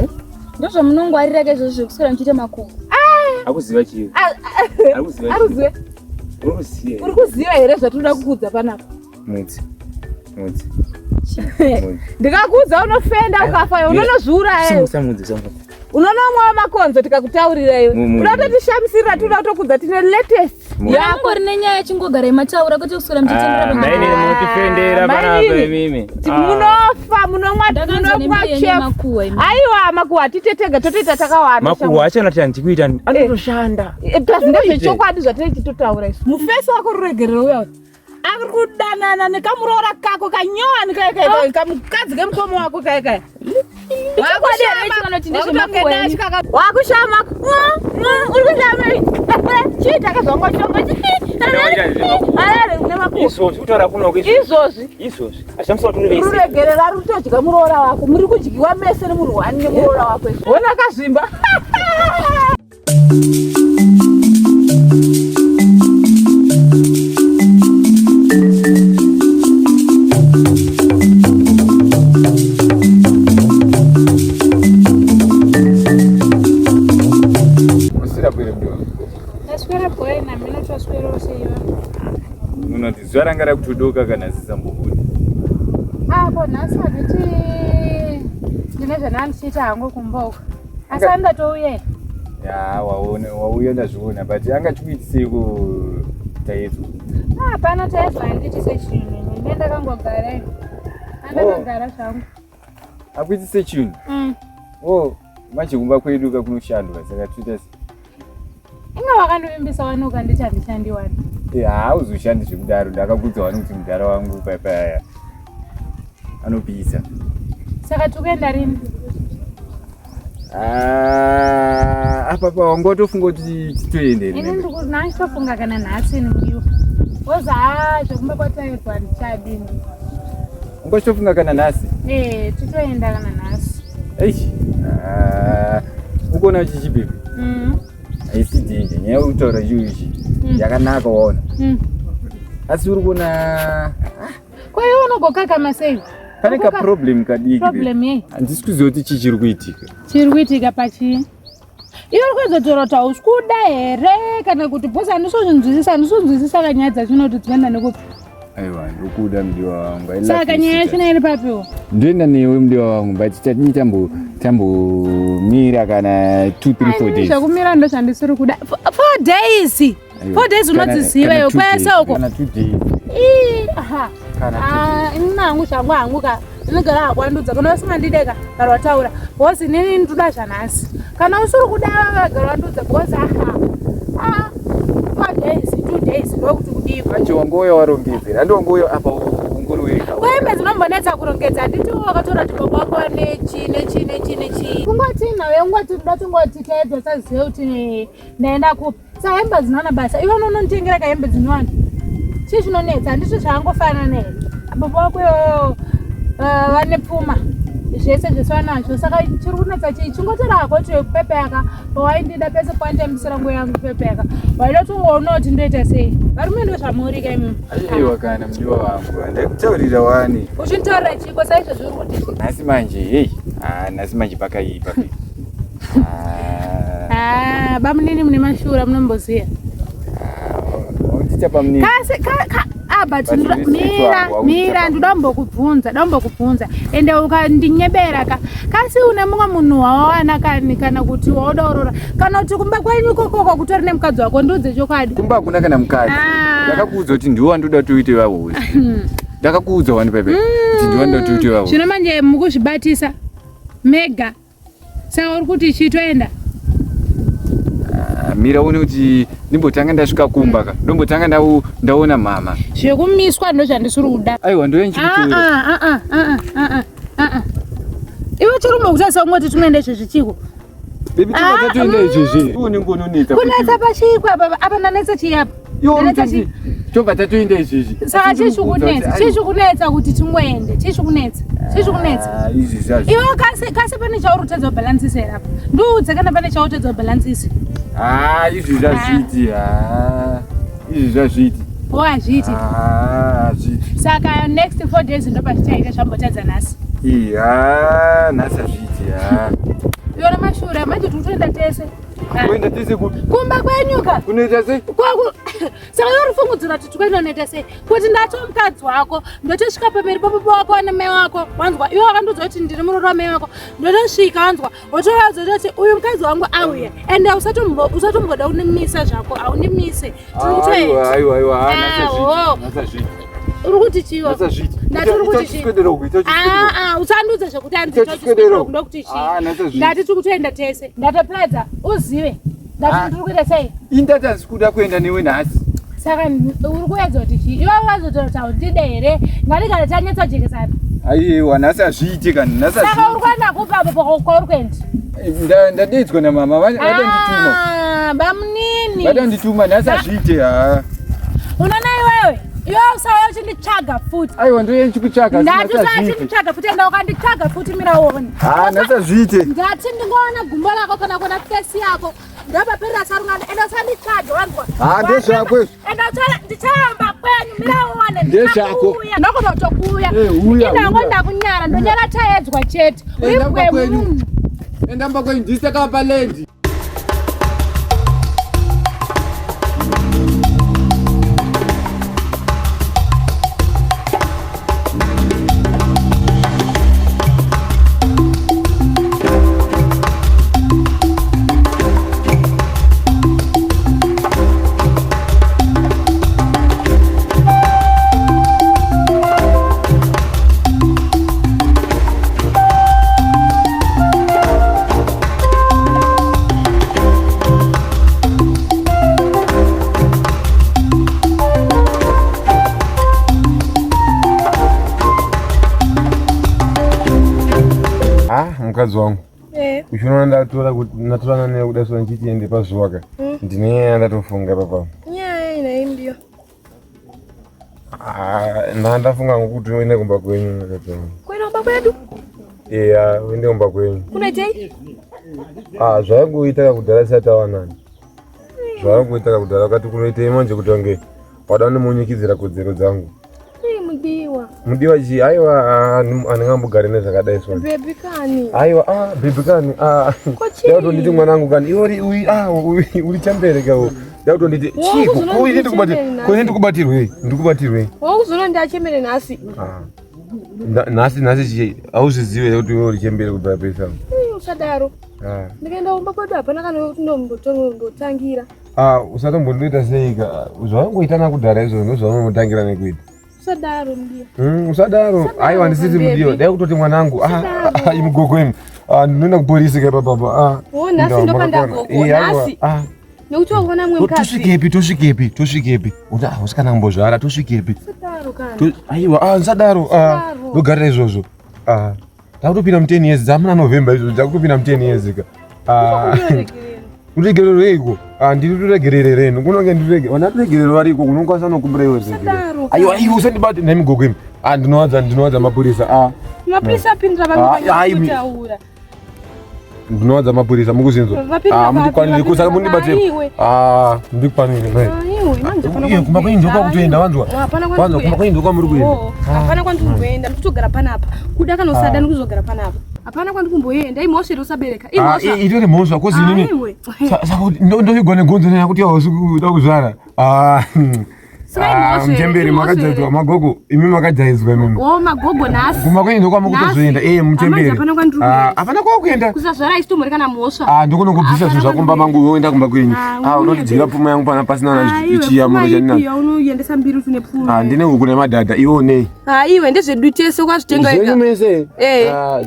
Ndozvamunongwarira ka izvozvo zvekuswera muchiita makuhwa.
Akuziva chii?
Ah, ah,
Arikuziva chii?
Aruzive,
Uri kuziva.
uri kuziva here zvatinoda kukuudza panapa?
Mudzi. Mudzi.
Ndikakuudza unofenda ukafa iwe, unonozviuraya iwe.
Samudzi samudzi.
unonomwawo makonzo tikakutaurira iwe
Mu- mu-
uda kutotishamisirira tinoda kutokudza tine latest yako
Mungori nenyaya chingogarai mataura kwete kuswera muchitendera
Ah, mainini munotifendera panapa
mainini.
imimi.
Ti- munofa munomwa
Ndakanzwa
munomwa
nembiri yenyu
chef
yemakuhwa imi.
aiwa makuhwa hatite tega totoita takawanda
Makuhwa acho anati handikuita anotoshanda.
plus ndezvechokwadi zvatinenge tichitotaura isu mufesi wako ruregerero uya uyu ari kudanana nekamuroora kako kanyowani kaya kaya kamukadzi kemukoma wako kaya kaya
Chokwadi here ichi kana kuti ndezvemakuhwa enyu?
wakushama uri kushama
Chiita kazvangwa chongo. Harare kune makuhwa.
Izvozvi kutaura kunoko
izvozvi.
Izvozvi. Ashamisa kuti vese.
Ruregerera rutodya muroora wako. Muri kudyiwa mese nemurwani nemuroora wako. Hona kazvimba.
Unoti zuva ranga rakutodoka kana zisambobuda.
Apo nhasi handiti ndine zvandanga ndichiita hangu kumba uko. Asi andatouya here?
Ya, waona, wauya ndazviona but anga chikuitiseiko Taedzwa?
Ah, hapana Taedzwa handiitise chinhu. Ndine ndakangogara ini. Andakagara oh. zvangu.
Akuitise chinhu? Mm. Oh, manje kumba kwedu ka kunoshandwa saka toita sei?
Inga wakandivimbisa wani ukanditi handishandi wani.
Eh, hauzoshandi zvekudaro ndakakudza wani kuti mudhara wangu paya anopisa.
Saka tikuenda rini?
Ah, apa pa wanga watofunga kuti titoende
ini ndikutofunga kana nhasi ini mudiwa woza haa zvekumba kwatairwa ndichadini
wanga uchitofunga kana nhasi
eh titoenda kana nhasi
eish ah, ukuona chichibebe mm. haisi dhinje nyaya uri kutaura chiu ichi mm. yakanaka waona mm. asi uri kuona ah.
Ko iwe unogokakama sei?
Pane ka problem kadiki.
Problem yei?
Handisi kuziva kuti chii chiri kuitika.
Chiri kuitika pachii? Iwe uri kuedza kuti hausi kuda here kana kuti bhosi handisozvinzwisisa handisonzwisisa ka nyaya dzachino kuti dzinoenda nekupi?
Aiwa ndokuda mudiwa wangu.
Saka nyaya yachona iri papiwo?
Ndoenda newe mudiwa wangu but tatini tambo tambomira kana 2 3 4 days.
Zvekumira ndozvandisiri kuda. 4 days. 4 days unodziziva iwe kwese uko.
Kana 2 days.
Ii aha. Ah, ini hangu zvangu hangu ka inogara hakwandudza kana usingandide ka gara wataura because inini ndoda zvanhasi kana usiri kuda gara wandudza because aha ah 4 days 2 days ndokuti kudiwa
manje wangouya warongedzera handi wangouya apa ungori wega
kwembe dzinombonetsa kurongedza handiti wakatora kuti baba wako nechi nechi nechi nechi kungoti nawe ungoti ndoda tungoti taedza sazive kuti ndaenda kupi Sa hembe dzinowana basa. Iwe unononditengera ka hembe dzinowana. Chii chinonetsa? Handizvo zvaangofanana here? Baba wako iwewe eh, vane pfuma zvese zvese vanazvo saka chiri kunetsa chii chingotora hako kuti pepeka pawaindida pese pawainditambisira nguva yangu pepeka waida tungoona kuti ndoita sei varume ndo zvamurika imimi
aiwa kana mudiwa wangu ndaikutaurira wani
uchinditaurira chiko saizvozvi uri kuti
nhasi manje hei ah, nhasi manje pakaipa
Ah, bamunini mune mashura munomboziva.
Undicha bamunini.
Kasi ka ka ah but mira mira ndoda kumbokubvunza ndoda kumbokubvunza ende ukandinyebera ka kasi une mumwe munhu wawawana kani kana kuti wauda urora kana kuti kumba kwenyu kokoko kutori nemukadzi wako ndiudze chokwadi
kumba hakuna kana mukadzi ah. ndakakuudza kuti ndiwe wandoda kuti uite vahosi ndakakuudza wani pepe kuti ndiwe wandoda kuti uite vahosi
zvino manje mukuzvibatisa mega Saka uri kuti chii toenda?
Ah, mira uone kuti ndimbotanga ndasvika kumba ka ndombotanga ndaona mama.
Zvekumiswa ndozvandisiri kuda.
Aiwa ndoya ndichikutora.
Ah ah ah ah ah ah. Iwe chirume kutarisa kungoti tinoenda izvezvi chiko.
Baby tinoda toenda izvezvi. Unenge unonetsa.
Kunetsa pachiko apa apa ndanetsa chii apa?
Tobva tatoenda izvezvi.
Saka chii chikunetsa? Chii chikunetsa kuti tingoende? Chii chikunetsa? Chii chikunetsa?
Ah, izvi zvazvo.
Iwe kasi kasi pane chauri kutadza kubhalansisa here apa? Ndiudze kana pane chauri kutadza kubhalansisa.
Ah, izvi zvazviiti. Ah, izvi zvazviiti.
Oh, hazviiti.
Ah, hazviiti.
Saka next 4 days ndopazvichaita zvambotadza nhasi.
Iya, nhasi hazviiti. Ah.
Iwe namashura manje tiri kutoenda tese.
Kuenda tese kupi?
Kumba kwenyuka.
Kunoita sei?
Kwaku Saka iwe uri kuti tikuenda unoita sei? Kuti ndato mukadzi wako, ndotosvika pamberi pababa wako namai wako, wanzwa? Iwe wakandiudza kuti ndiri muroora wamai wako. Ndotosvika wanzwa, wotovaudza kuti uyu mukadzi wangu auya. Ende usatomboda kundimisa zvako, haundimise. Tiri kutoenda.
Aiwa, aiwa, aiwa, nhasi hazviiti.
Uri kuti chiwo? Ndati uri kuti chii? Ah, ah, usandiudza zvekuti hanzi ita uku ndokuti chii?
Ah,
Ndati tiri kutoenda tese. Ndatopedza, uzive. Ndati
Ah.
ndiri kuita sei?
Ini ndati handisi kuda kuenda newe nhasi.
Saka uri kuedza kuti chii? Iwe wazotaura kuti haundide here? Ngatigare tanyatsojekesana.
Aiwa, nhasi hazviiti kani, nhasi
Saka uri kuenda kupi apo kwauri kuenda?
Ndadeedzwa namama, vatondituma.
Ah, bamunini.
Vatondituma nhasi hazviite haa.
Unoona iwewe? Iwe usauya uchinditsvaga futi.
Aiwa ndoye ndichikutsvaga.
Ndati usauya uchinditsvaga futi enda ukanditsvaga futi mira uone.
Haa nhasi hazviite.
Ndati ndingoona gumbo rako kana kuona fesi yako. Ndopaperera sarungano enda usanditsvage wanzwa.
Haa ndezvako izvo.
Enda utsvage ndichaamba kwenyu mira uone.
Ndezvako.
Ndinogona kutokuuya.
Eh, uya,
Indango
uya.
ndakunyara ndonyara taedzwa chete. Uri
Enda kumba kwenyu.
munhu.
Enda kumba kwenyu ndisakapa lendi.
Ah, mukadzi wangu
Eh.
uchiona ndatora kuti ndatorana newe kuda so ndichiti ende pazuva ka
Mm.
ndine nyaya ndatofunga papa
Nyaya ina imbiyo.
Ah, nda ndafunga ngokuti uende kumba kwenyu mukadzi wangu
Kwenda kumba kwedu?
eya uende kumba kwenyu
Kunoitei?
Ah, zvaingoita kudhara tisati tawanana zvaingoita kudhara wakati kunoitei manje kuti wange wada kundimunyikidzira kodzero dzangu
Ii mudiwa.
mudiwa chii aiwa ah, handingambogari nezvakadai so
Baby kani.
aiwa ah baby kani ah
Ko chii?
dai kutonditi mwanangu kani iwe uri uri ah uri uri chembere ka uyu dai kutonditi
Wowe
chiko
kuzononditi
ko ini ndikubati
chembere nhasi.
ko ini ndikubatirwei ndikubatirwei
Wakuzoona ndachembere nhasi.
ah nhasi nhasi chii hauzvizive here kuti iwe uri chembere kubva pesa
Ii usadaro.
ah
Ndikaenda kumba kwedu hapana kana kuti ndombotangira.
ah usatombondoita sei ka zvawangoitana kudhara izvozvo ndozvaunotangira nekuita
Usadaro mudiwa.
Usadaro aiwa handisiti
baby.
mudiwa dai kutoti mwanangu ah, ah, imugogo imi Ah, ndinoenda kuporisi ka ipapapa ah
Oh, nhasi
Ndawa,
ndopanda
makakwana.
gogo,
Eh, aiwa,
nhasi.
ah.
Nekuti wakuona mumwe mukadzi.
Tosvikepi tosvikepi tosvikepi uti ah usikana kumbozvara tosvikepi
Usadaro kana.
Aiwa ah ndisadaro ah
Usadaro.
ndogarira izvozvo ah ndakutopinda mu 10 years dzamuna November izvozvo ndakutopinda mu 10 years ka ah kuregerereiko ah ndiri kuregererereni kunonge ndirege vana turegerero variko unokwanisa nokumbira iwe regerero
Usadaro.
aiwa aiwa usandibate nemigogo imi ah ndinowadza ndinowadza mapurisa ah
Mapurisa apindira
Ah, ah, imi.
vamwe
ndinowadza mapurisa mukuzinzwa
Vapindira
ah
vapi,
mundikwanire kusaka
vapindira
mundibate
vaiwe.
ah ndikwanire mai
Aiwe, manje hapana
Iye, kumba kwenyu ndokwakutoenda wanzwa
Hapana
wanzwa kumba kwenyu ndokwamuri kuenda
Oh, hapana kwandiri kuenda ndikutogara panapa kuda kana usada
Ah.
ndikuzogara panapa hapana kwandiri kumboenda imhosva here usabereka
Ah,
imhosva
itori mhosva kozi inini
Aiwe.
saka kuti ndovigwa negonzo nenyaya kuti hausi kuda kuzvara Ah,
Saka imhosva
ah,
here,
muchembere
imhosva
makajaidzwa
here.
magogo imi makajaidzwa imimi
o magogo nhasi
kumba kwenyu ndokwamakutozoenda
Nhasi.
eh muchembere
Amanje hapana kwandiri
Ah,
kuenda.
hapana kwakuenda
kusazvara isitomhori kana mhosva
Ah, ndokunongobvisa zvinhu zvako mumba mangu iwe woenda kumba kwenyu
Ah,
Ah, unondidyira pfuma yangu pana pasina
Aiwe,
chiyamuro
pfuma
chandinacho
ipi yaunoendesa mbiri kuti une pfuma
Ah, ndine huku nemadhadha iwe unei
aiwe ndezvedu tese kwazvitenga
zvenyu mese
Eh.
Ah,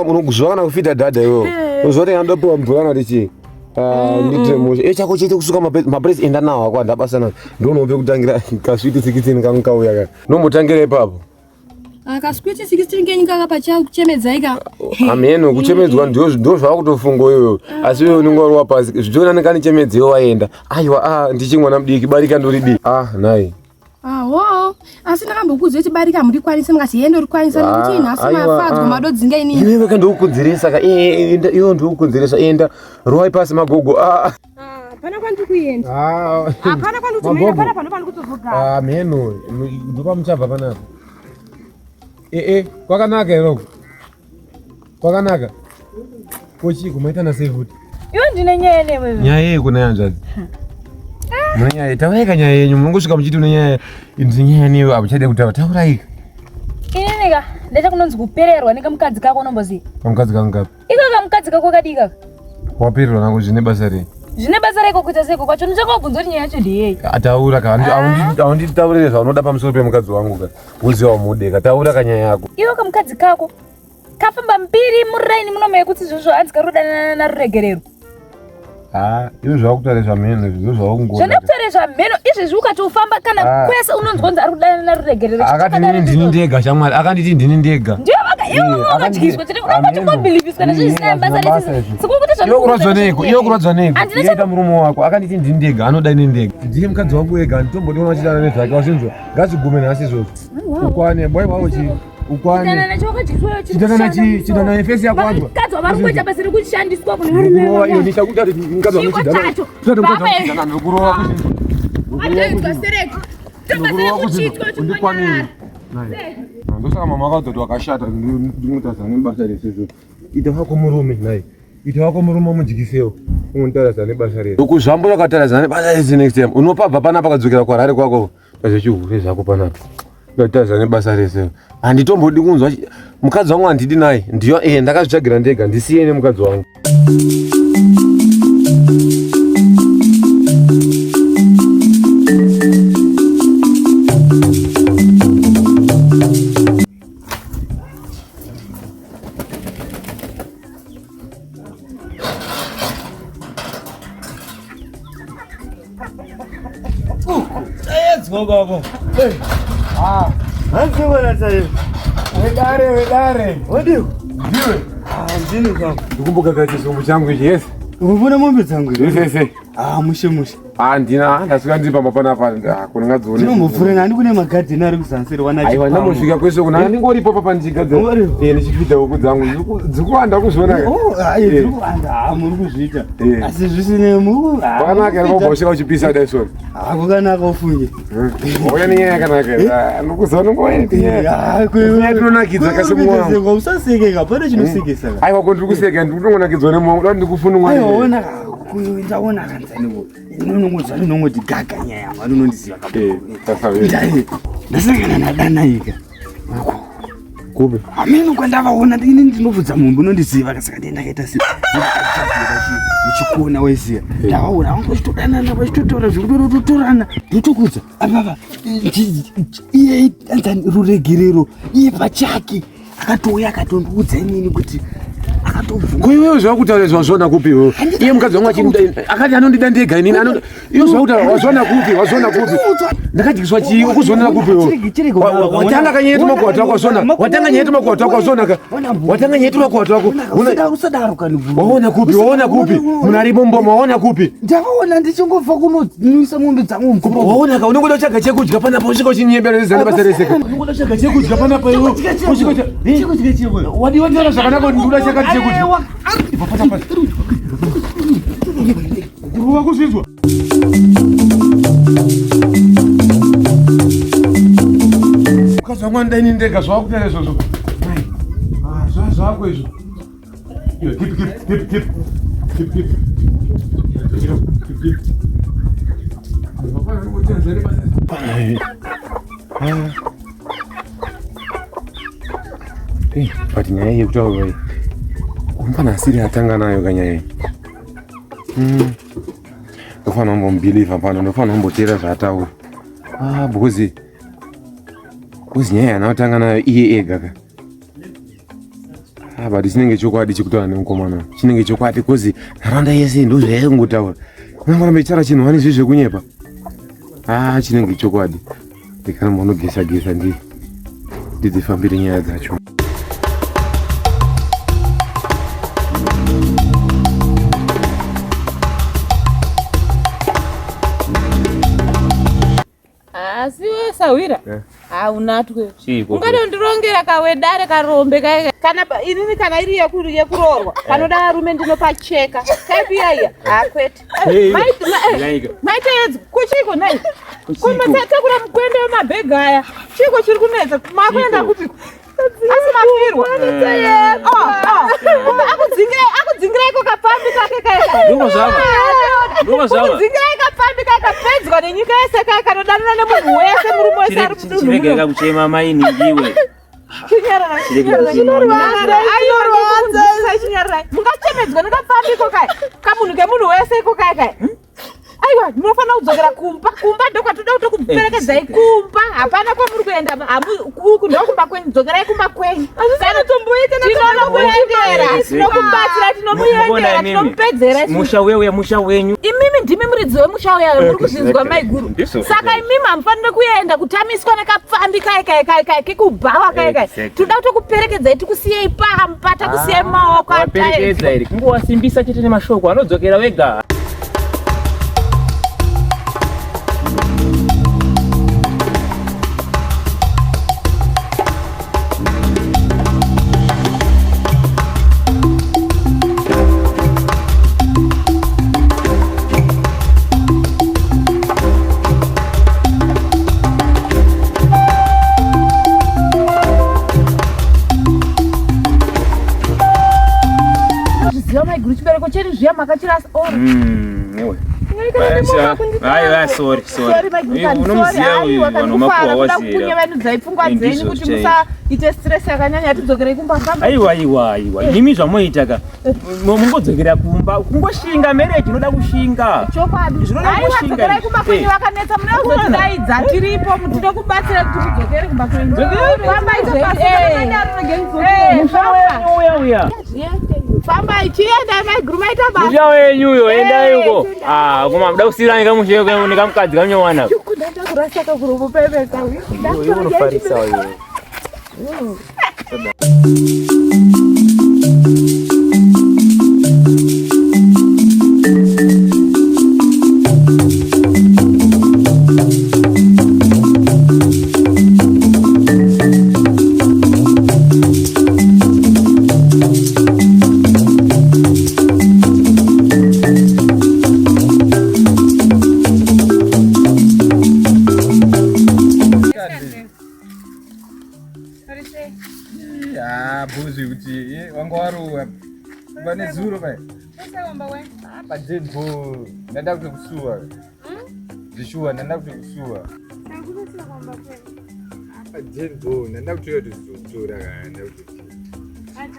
unozuva kana kufita dhadha iwewo
Eh.
unoziva kuti andopiwa mvura kana kuti chii Ah, nditire mushe e chako chete kusuka mapuresi enda nawo ako handabasa nawo ndonope kutangira kaswiti sikitini kangu kauya ka nombotangira ipapo
akaswiti 16 kenyu kaka pachakuchemedzai ka
hameno kuchemedzwa ndo zvakutofunga iwewe asi iwewe unenge wariwa pasi zvichiona kanichemedzewo waenda aiwa ah ndichimwana mudiki barika ndoridii ah nai
aho asi ndakambokuudza kuti barika hamurikwanisi mukati yendo rikwanisa nekuti nhasi
aiwa,
mafadzwa
ah.
madodzinga inini
iwewe ka ndikukonzeresa ka iwe ndikukonzeresa enda rowai pasi magogo ah
hapana kwandiri kuenda
Ah.
hapana kwandiri kutoenda pana pano pandiri kutozogara
Ah, mheno ndopamuchabva panapa ee kwakanaka here uko kwakanaka kochiko maitana sei futi
iwe ndine nyaya newe
nyaya yei kuna hanzvadzi mune nyaya tauraika nyaya yenyu munongosvika muchiti une nyaya ndine nyaya newe amuchade kutaura tauraika
inini ka ndaita kunonzi kupererwa nekamukadzi kako unomboziva
kamukadzi kangu kapi
iko kamukadzi kako kadii kaka
wapererwa nako zvine basa rei
zvine basa reiko kuita seiko kwacho ndichakobvunza kuti nyaya yacho ndeyei
taura ka haunditaurire zvaunoda pamusoro pemukadzi wangu ka woziva wamude ka taura ka nyaya yako
iwe kamukadzi kako kafamba mbiri muraini muno mekuti izvozvo hanzi karudanana naruregerero
ha iwe zvakutaura zvamheno izvi ndo zvaungoda
zvandakutaura zvamheno izvezvi ukati ufamba kana
Ah.
kwese unonzwa kunzi ari kudanana naruregerero
akati nini ndini ndega shamwari akanditi ndini ndega
ndiyo vaka
Iwe wakadyiswa chete unenge uchingobhilivhiswa nezvisina basa rese. Sikukuti
zvauri. Iwe kurwadzwa neiko? Iwe kurwadzwa neiko? Iye murume wako akanditi ndini ndega anoda ini ndega. Ndiye mukadzi wangu ega handitombodi kuona achidana nezvake wazvinzwa. Ngazvigume nhasi izvozvo. Ukwane boy wavo chii? Ukwane.
Chidana
chii? Chidana yefesi yako wanzwa.
Mukadzi wavari kuita basa rekushandiswa kune varume.
Kurova iyo ndichakuita kuti mukadzi wangu chidana. Chidana mukadzi wangu chidana ndikurova kuzvinzwa. Undikwanire. Ndosaka mama akadzoti wakashata ndinotaridza nebasa rese izvo. Ita wako murume nhai. Ita wako murume umudyisewo. Unotaridza nebasa rese. Ukuzvambo wakataridza nebasa rese next time. Unopabva panapa kadzokera kuHarare kwako. Pazvechihure zvako panapa. Ndataridza nebasa rese. Handitombodi kunzwa mukadzi wangu handidi naye. Ndiyo eh ndakazvitsvagira ndega ndisiye nemukadzi wangu.
Baba. Ah, hanzi bwana tayo.
Wedare, wedare.
Wadiwa.
Ndiwe.
Ah, ndini baba.
Ndikumbuka chizungu changu ichi, yes.
Ukuvona mombe dzangu
here? Yes, yes.
Ah, mushe mushe.
Ah, ndina ndasvika ndiri pamba panapa. Ah, kuna ngadzione.
Ndinombopfura nani kune magadheni ari kuzansi wana.
Aiwa, ndambosvika kwese kuna ndingoripo papa ndichigadzira. Eh, ndichifidha huku dzangu. Dzikuwanda kuzviona.
Oh, ah, eh, dzikuwanda. Ah, muri kuzviita. Eh. Asi zvisine muri.
Kwakanaka here kubva usvika uchipisa dai sori.
Ah, kwakanaka ufunge.
Wauya nenyaya yakanaka. Eh? Ndikuziva unongouya nenyaya. Nyaya tinonakidza kasi mwangu.
Usasekeka, pane chinosekesa.
Aiwa ko ndiri kuseka, ndiri kutongonakidzwa nemwangu. Uda ndikufunungwa.
Aiwa ona ndaona kanzani unongonzwa ndinongoti gaga nyaya yangu anonondiziva
kabuda.
Ndasangana naDanaika. Uko.
Kupi?
Hameno kwandavaona ini ndinobvunza mombe unondiziva saka ndiye ndakaita se ndichikuona waiziva ndavaona vanga vachitodanana vachitotaura zvekutotorana ndotokudza apapa iye anzani ruregerero iye pachake akatouya akatondiudza inini kuti akatobvuma
ko iwewe zvakutaura izvi wazviona kupi iwewe iye mukadzi wangu achindida akati anondida ndega inini anoda Iyo zvakuta wazviona kupi? Wazviona kupi? Ndakadyiswa chii? Ukuzvionera kupi iwe? Watanga kanyaya tumakuwa twako wazviona? Watanga nyaya tumakuwa twako wazviona ka? Watanga nyaya tumakuwa twako.
Usadaro kani
bro. Waona kupi? Waona kupi? Munhu aripo mboma waona kupi?
Ndakaona ndichingobva kunonwisa mombe dzangu mvura.
Waona ka unongoda kutsvaga chekudya panapa usvika uchinyebera nezana basa rese ka. Unongoda kutsvaga chekudya panapa iwe. Usvika
chekudya chekudya.
Wadi wataura zvakanaka kuti ndikuda chakati chekudya. Ibva pata pasi. Kurova kuzvinzwa. Mukadzi wangu anoda ini ndega zvawakutaura izvozvo. Ah, zvako izvo. Iyo, keep, keep, keep, keep. Keep, keep. Keep, keep. But nyaya yekutaura iyi umfana asiri atanga nayo kanyaya iyi. Hmm. Ndofanira kumbomubhilivha pano, ndofanira kumboteera zvaataura. Ah, because because nyaya yaana kutanga nayo iye ega ka. Ah, but chinenge chokwadi chekutaura nemukomana. Chinenge chokwadi because nharaunda yese ndozvayaingotaura. Unongoramba ichitaura chinhu wani izvi zvekunyepa. Ah, chinenge chokwadi. Ndikana mbonogesa gesa ndi ndidzifambire nyaya dzacho.
Asi we sahwira eh. haunatwe ungatondirongera kawedare karombe kana inini kana iri yekuroorwa eh. kanoda varume ndinopacheka kaipiyaiya hakwete maiteedzi kuchiko nai kumatakura mukwende wemabhegi aya chiko chiri kunetsa makuenda kupi asi mafirwa akudzingireiko kapfambi kake kaakudzingirai kapfambi kake kapedzwa nenyika yese kaya kanodanana nemunhu wese murume wese ari
mudunhu kuchema mainingiwe
Chinyararai, mungachemedzwa nekapfambi iko kaya kamunhu kemunhu wese iko kaya kaya hmm? aiwa Munofanira kudzokera kumba. Kumba ndokwatoda kutokuperekedzai kumba. Hapana kwamuri kuenda. Uku ndokumba kwenyu. Dzokerai kumba kwenyu. Tinonokuendera. Tinokubatsira, tinomuendera, tinomupedzera.
Musha uya uya musha wenyu.
Imimi ndimi muridzi wemusha uya muri kuzvinzwa maiguru. Saka imimi hamufaniri kuenda kutamiswa nekapfambi kaye kaye kaye kaye kekubhawa kaye kaye. Tinoda kutokuperekedzai tikusiyei pamba takusiyai mumaoko
Waperekedza here? Kungowasimbisa chete nemashoko anodzokera wega.
Ziva maiguru chibereko chedu zviya makachirasa or
mm, Aiwa, sorry, sorry. Unomuziva uyu vanhu makuhwa
waziva. Kunya pfungwa dzenyu kuti musaite stress yakanyanya tidzokerei kumba.
Aiwa, aiwa, aiwa. Imi zvamoita ka. Mungodzokera kumba kungoshinga marriage inoda kushinga
chokwadi
Zvinoda
aiwa
kushinga
dzokerai kumba kwenyu
Eh.
vakanetsa munozotidaidza tiripo tinokubatsira kuti mudzokere kumba kwenyu fambai zvenyu Eh,
musha
famba.
wenyu uya uya
fambai chiendai maiguru maita basa
musha wenyu uyo endai uko ah kuma muda kusiyana nekamusha nekamukadzi kamunyowana
kudanda kurasa kakuromo pepesa
iwe unofarisa iwe
Bhuzi kuti wanga warowa pane zuro pai padzenbo ndanda kutokusuwa zvishuwa ndanda kutokusuwa padzenbo ndanda kutoya kutozotora kana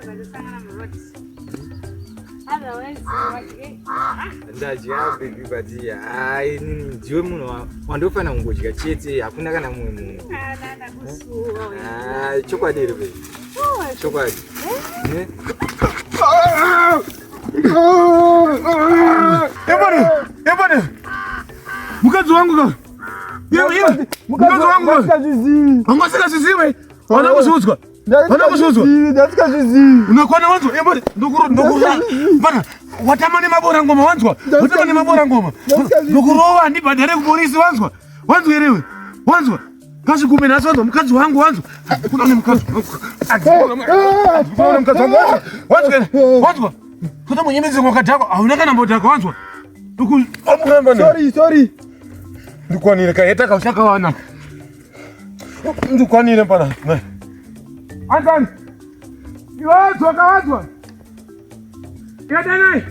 ndanda kutoti ndadya baby but hai ndiwe munhu wandofanira kungodya chete hakuna kana mumwe munhu chokwadi here baby chokwadi
Ebone, ebone. Mukadzi wangu ka. Iwe, mukadzi wangu. Wanga usingazvizivi. Wana kuzviudzwa. Wana kuzviudzwa.
Ndasingazvizivi.
Unokwana wanzwa. Ebone, ndokuru ndokuru. Bana, watama nemabora ngoma wanzwa. Watama nemabora ngoma. Ndokurova ndibhadhare kupolisi wanzwa. Wanzwa here iwe? Wanzwa. Kasvikume nhasi wanzwa mukadzi wangu wanzwa. Kuna mukadzi wangu. Kuna mukadzi wangu. Wanzwa here? Wanzwa. Kuta munyemedzi wakadhakwa. Hauna kana mbodhakwa wanzwa.
Sorry, sorry.
Ndikwanire kaheta kauchakawana. Ndikwanire pana. Anzani. Iwe dzoka wanzwa. Yadanai.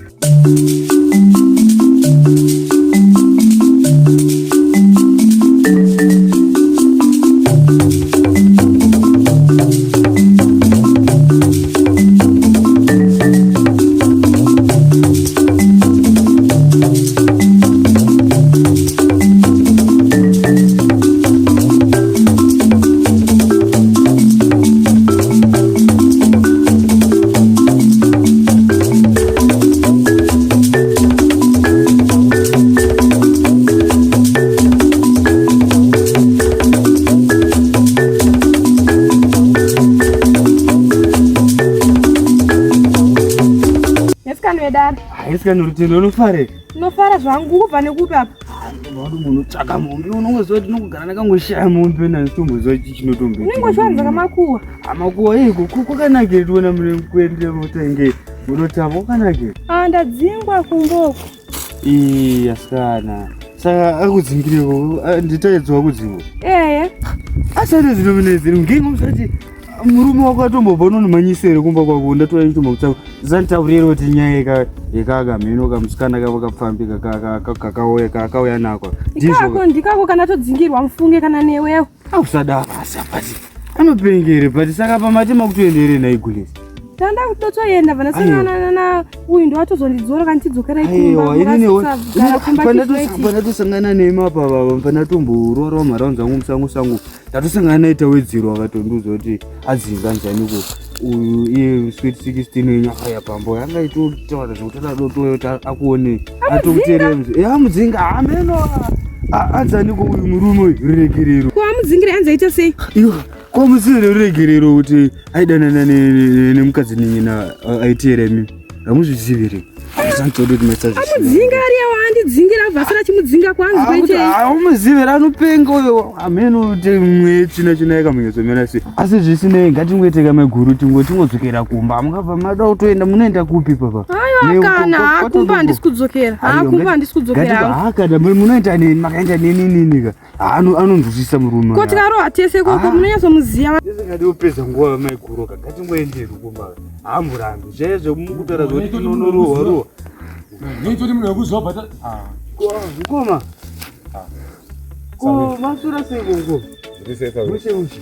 Haisi rutendo unofara
Unofara zvangu kubva nekupi apa?
Ndinoda munotsvaka mombe unongoziva kuti ndinogara ndakangoshaya mombe nanditombozwa chi chinotombe.
Unenge uchiwanza kamakuwa.
Amakuwa iko kwakanakire tiona mune kuende mutenge munotamba kwakanakire.
Ah, ndadzingwa kumboko.
Ii asikana. Saka akudzingireko nditaedzwa kudzingwa.
Ehe.
Asi ane zvinominezeri ngenga musati murume wako atombobva unonomhanyisa here kumba kwako ndatora chitombokutsvaka zanditaurire kuti nyaya yekaka mheno kamusikana kavo kapfambi kakauya kakauya nako
Ikako ndikako kana todzingirwa mufunge kana newewo.
Ausadaro asi apati anopengere but saka pamati makutoenda here nhai gulesi.
Tanda kutotoenda vana sangana na uyu ndo atozondidzora kana tidzokerai kumba.
Aiwa inini pandatosangana nemi apa baba pandatomborwarawo maraunzi angu musango sango ndatosangana naye tawedzerwa akatondiudza kuti adzinga njani ko uyu iye sweet 16 wenyu akauya pamba uyu anga itotaura zvekuti adadotoyota akuone atomuteremzi amudzinga ameno anzaniko uyu murume uyu ruregerero
ko amudzingira anzi aita sei
iwa ko musire ruregerero kuti aidanana nemukadzi nenyina aiteera imi hamuzvizivi here
amudzinga ari awo andidzingira abva asina chimudzinga kwanzi
kuitei aumuzivi here anopenga uyo ameno kuti mwe tsvina tsvina yakamunyatsomira sei asi zvisinei ngatingoite kameguru tingo tingodzokera kumba mungabva mada kutoenda munoenda kupi papa
aiwa kana hakumba handisi kudzokera hakumba handisi kudzokera
hakana munoenda neni makaenda neni nini ka anonzwisisa murume
ko tikarohwa tese koko ah. munonyatsomuziva
tisingadi kupedza nguva maiguru ka ngatingoenderi kumba haamburambi zvaizvo mukutaura zvekuti tinonorohwa rohwa
neitoti munhu wekuziva bata
ah. mukoma ah. ko masura sei kongo
ushe ushe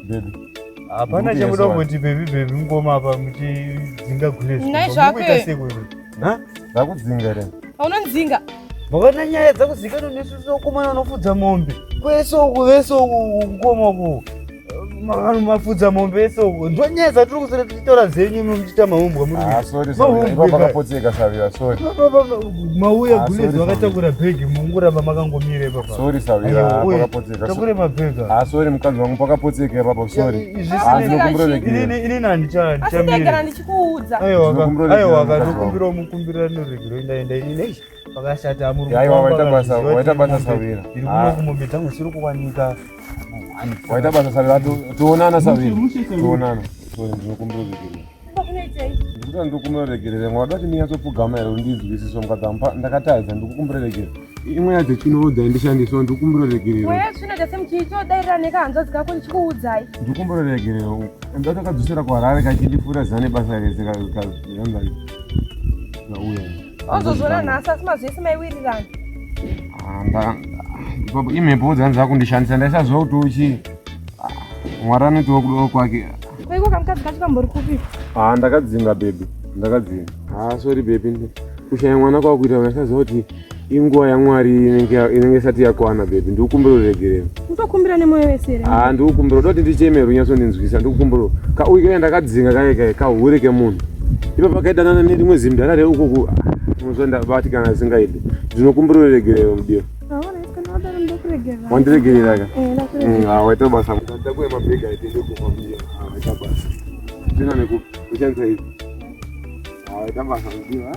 baby
hapana chamuda kungoti baby baby mukoma apa muchidzinga gule
Nhai zvako iwe.
Ndakudzinga here?
Unondidzinga?
Makana nyaya dzakuzikanwa nesusu vakomana vanofudza mombe kwese uku vese uku mukoma uku vanhu mafudza mombe ese uku ndo nyaya dzatiri kuswera tichitaura dzenyu imi muchiita mahumbwa muri
Ah, sorry, sorry. Ipapo pakapotseka Savira, sorry.
Mauya
Ah,
gulezi
sorry,
vakatakura bhegi munguramba makangomira ipapa.
Sorry Savira,
Aiwa,
ah,
uye,
pakapotseka.
Takure mabhegi.
Ah, sorry mukadzi wangu pakapotseka ipapo, sorry.
Izvi
Ah, ndinokumbira
Inini
regerero.
inini handicha
Asi ndagara
handichamire.
ndichikuudza.
Aiwa ka
Ndinokumbira
aiwa
regerero
ka
mukadzi wangu.
ndokumbira mukumbira noregero enda enda inini eish pakashata amuri
Aiwa, waita basa, waita basa Savira.
Iri
Ah.
kuno kumombe dzangu dziri kuwanika.
Waita basa Savira, toonana Savira. Toonana. Sorry, ndinokumbira regerero. Ndikuti ndikukumbira regerero. Wada kuti ndinyatsopfugama here undinzwisise mukadzi wangu. Ndakatadza, ndikukumbira regerero. Imwe yadzo tsvina dzaindishandisa, ndikukumbira regerero.
Mweya tsvina chase muchiitodairira nekahanzvadzi kako ndichikuudzai.
Ndikukumbira regerero. Ndatokadzosera kuHarare kachindipfuura zana nebasa rese kanza kauya.
Ozozviona nhasi asi mazuva ese maiwirirana.
Ah, ipapo imhepo dzanzi dzakundishandisa ndaisaziva kuti uchi ah, Mwari anotiwo kudawo kwake.
Ko iko kamukadzi kacho kambori kupi?
Ah, ndakadzinga baby, ndakadzinga. Ah, sorry baby. Kushaya mwana kwakuita ndaisaziva kuti inguva yaMwari inenge isati yakwana baby. Ndikukumbira uregerero.
Utokumbira nemoyo wese here?
Ah, ndikukumbira uda kuti ndicheme runyatsondinzwisa ndikukumbira. Kauyu kaya ndakadzinga kaye kaye kahure kemunhu. Ipapa kaidanana nerimwe zimdara reukoku. Unozwa ndabatikana asingaidi. Ndinokumbira uregerero mudiwa. Wandiregerera ka?
Eh,
ah, waita basa. Ndakuya mabhegi aitende kufa mudiwa. Ah, waita basa. Tena neku ushandisa izvi. Ah, waita basa mudiwa.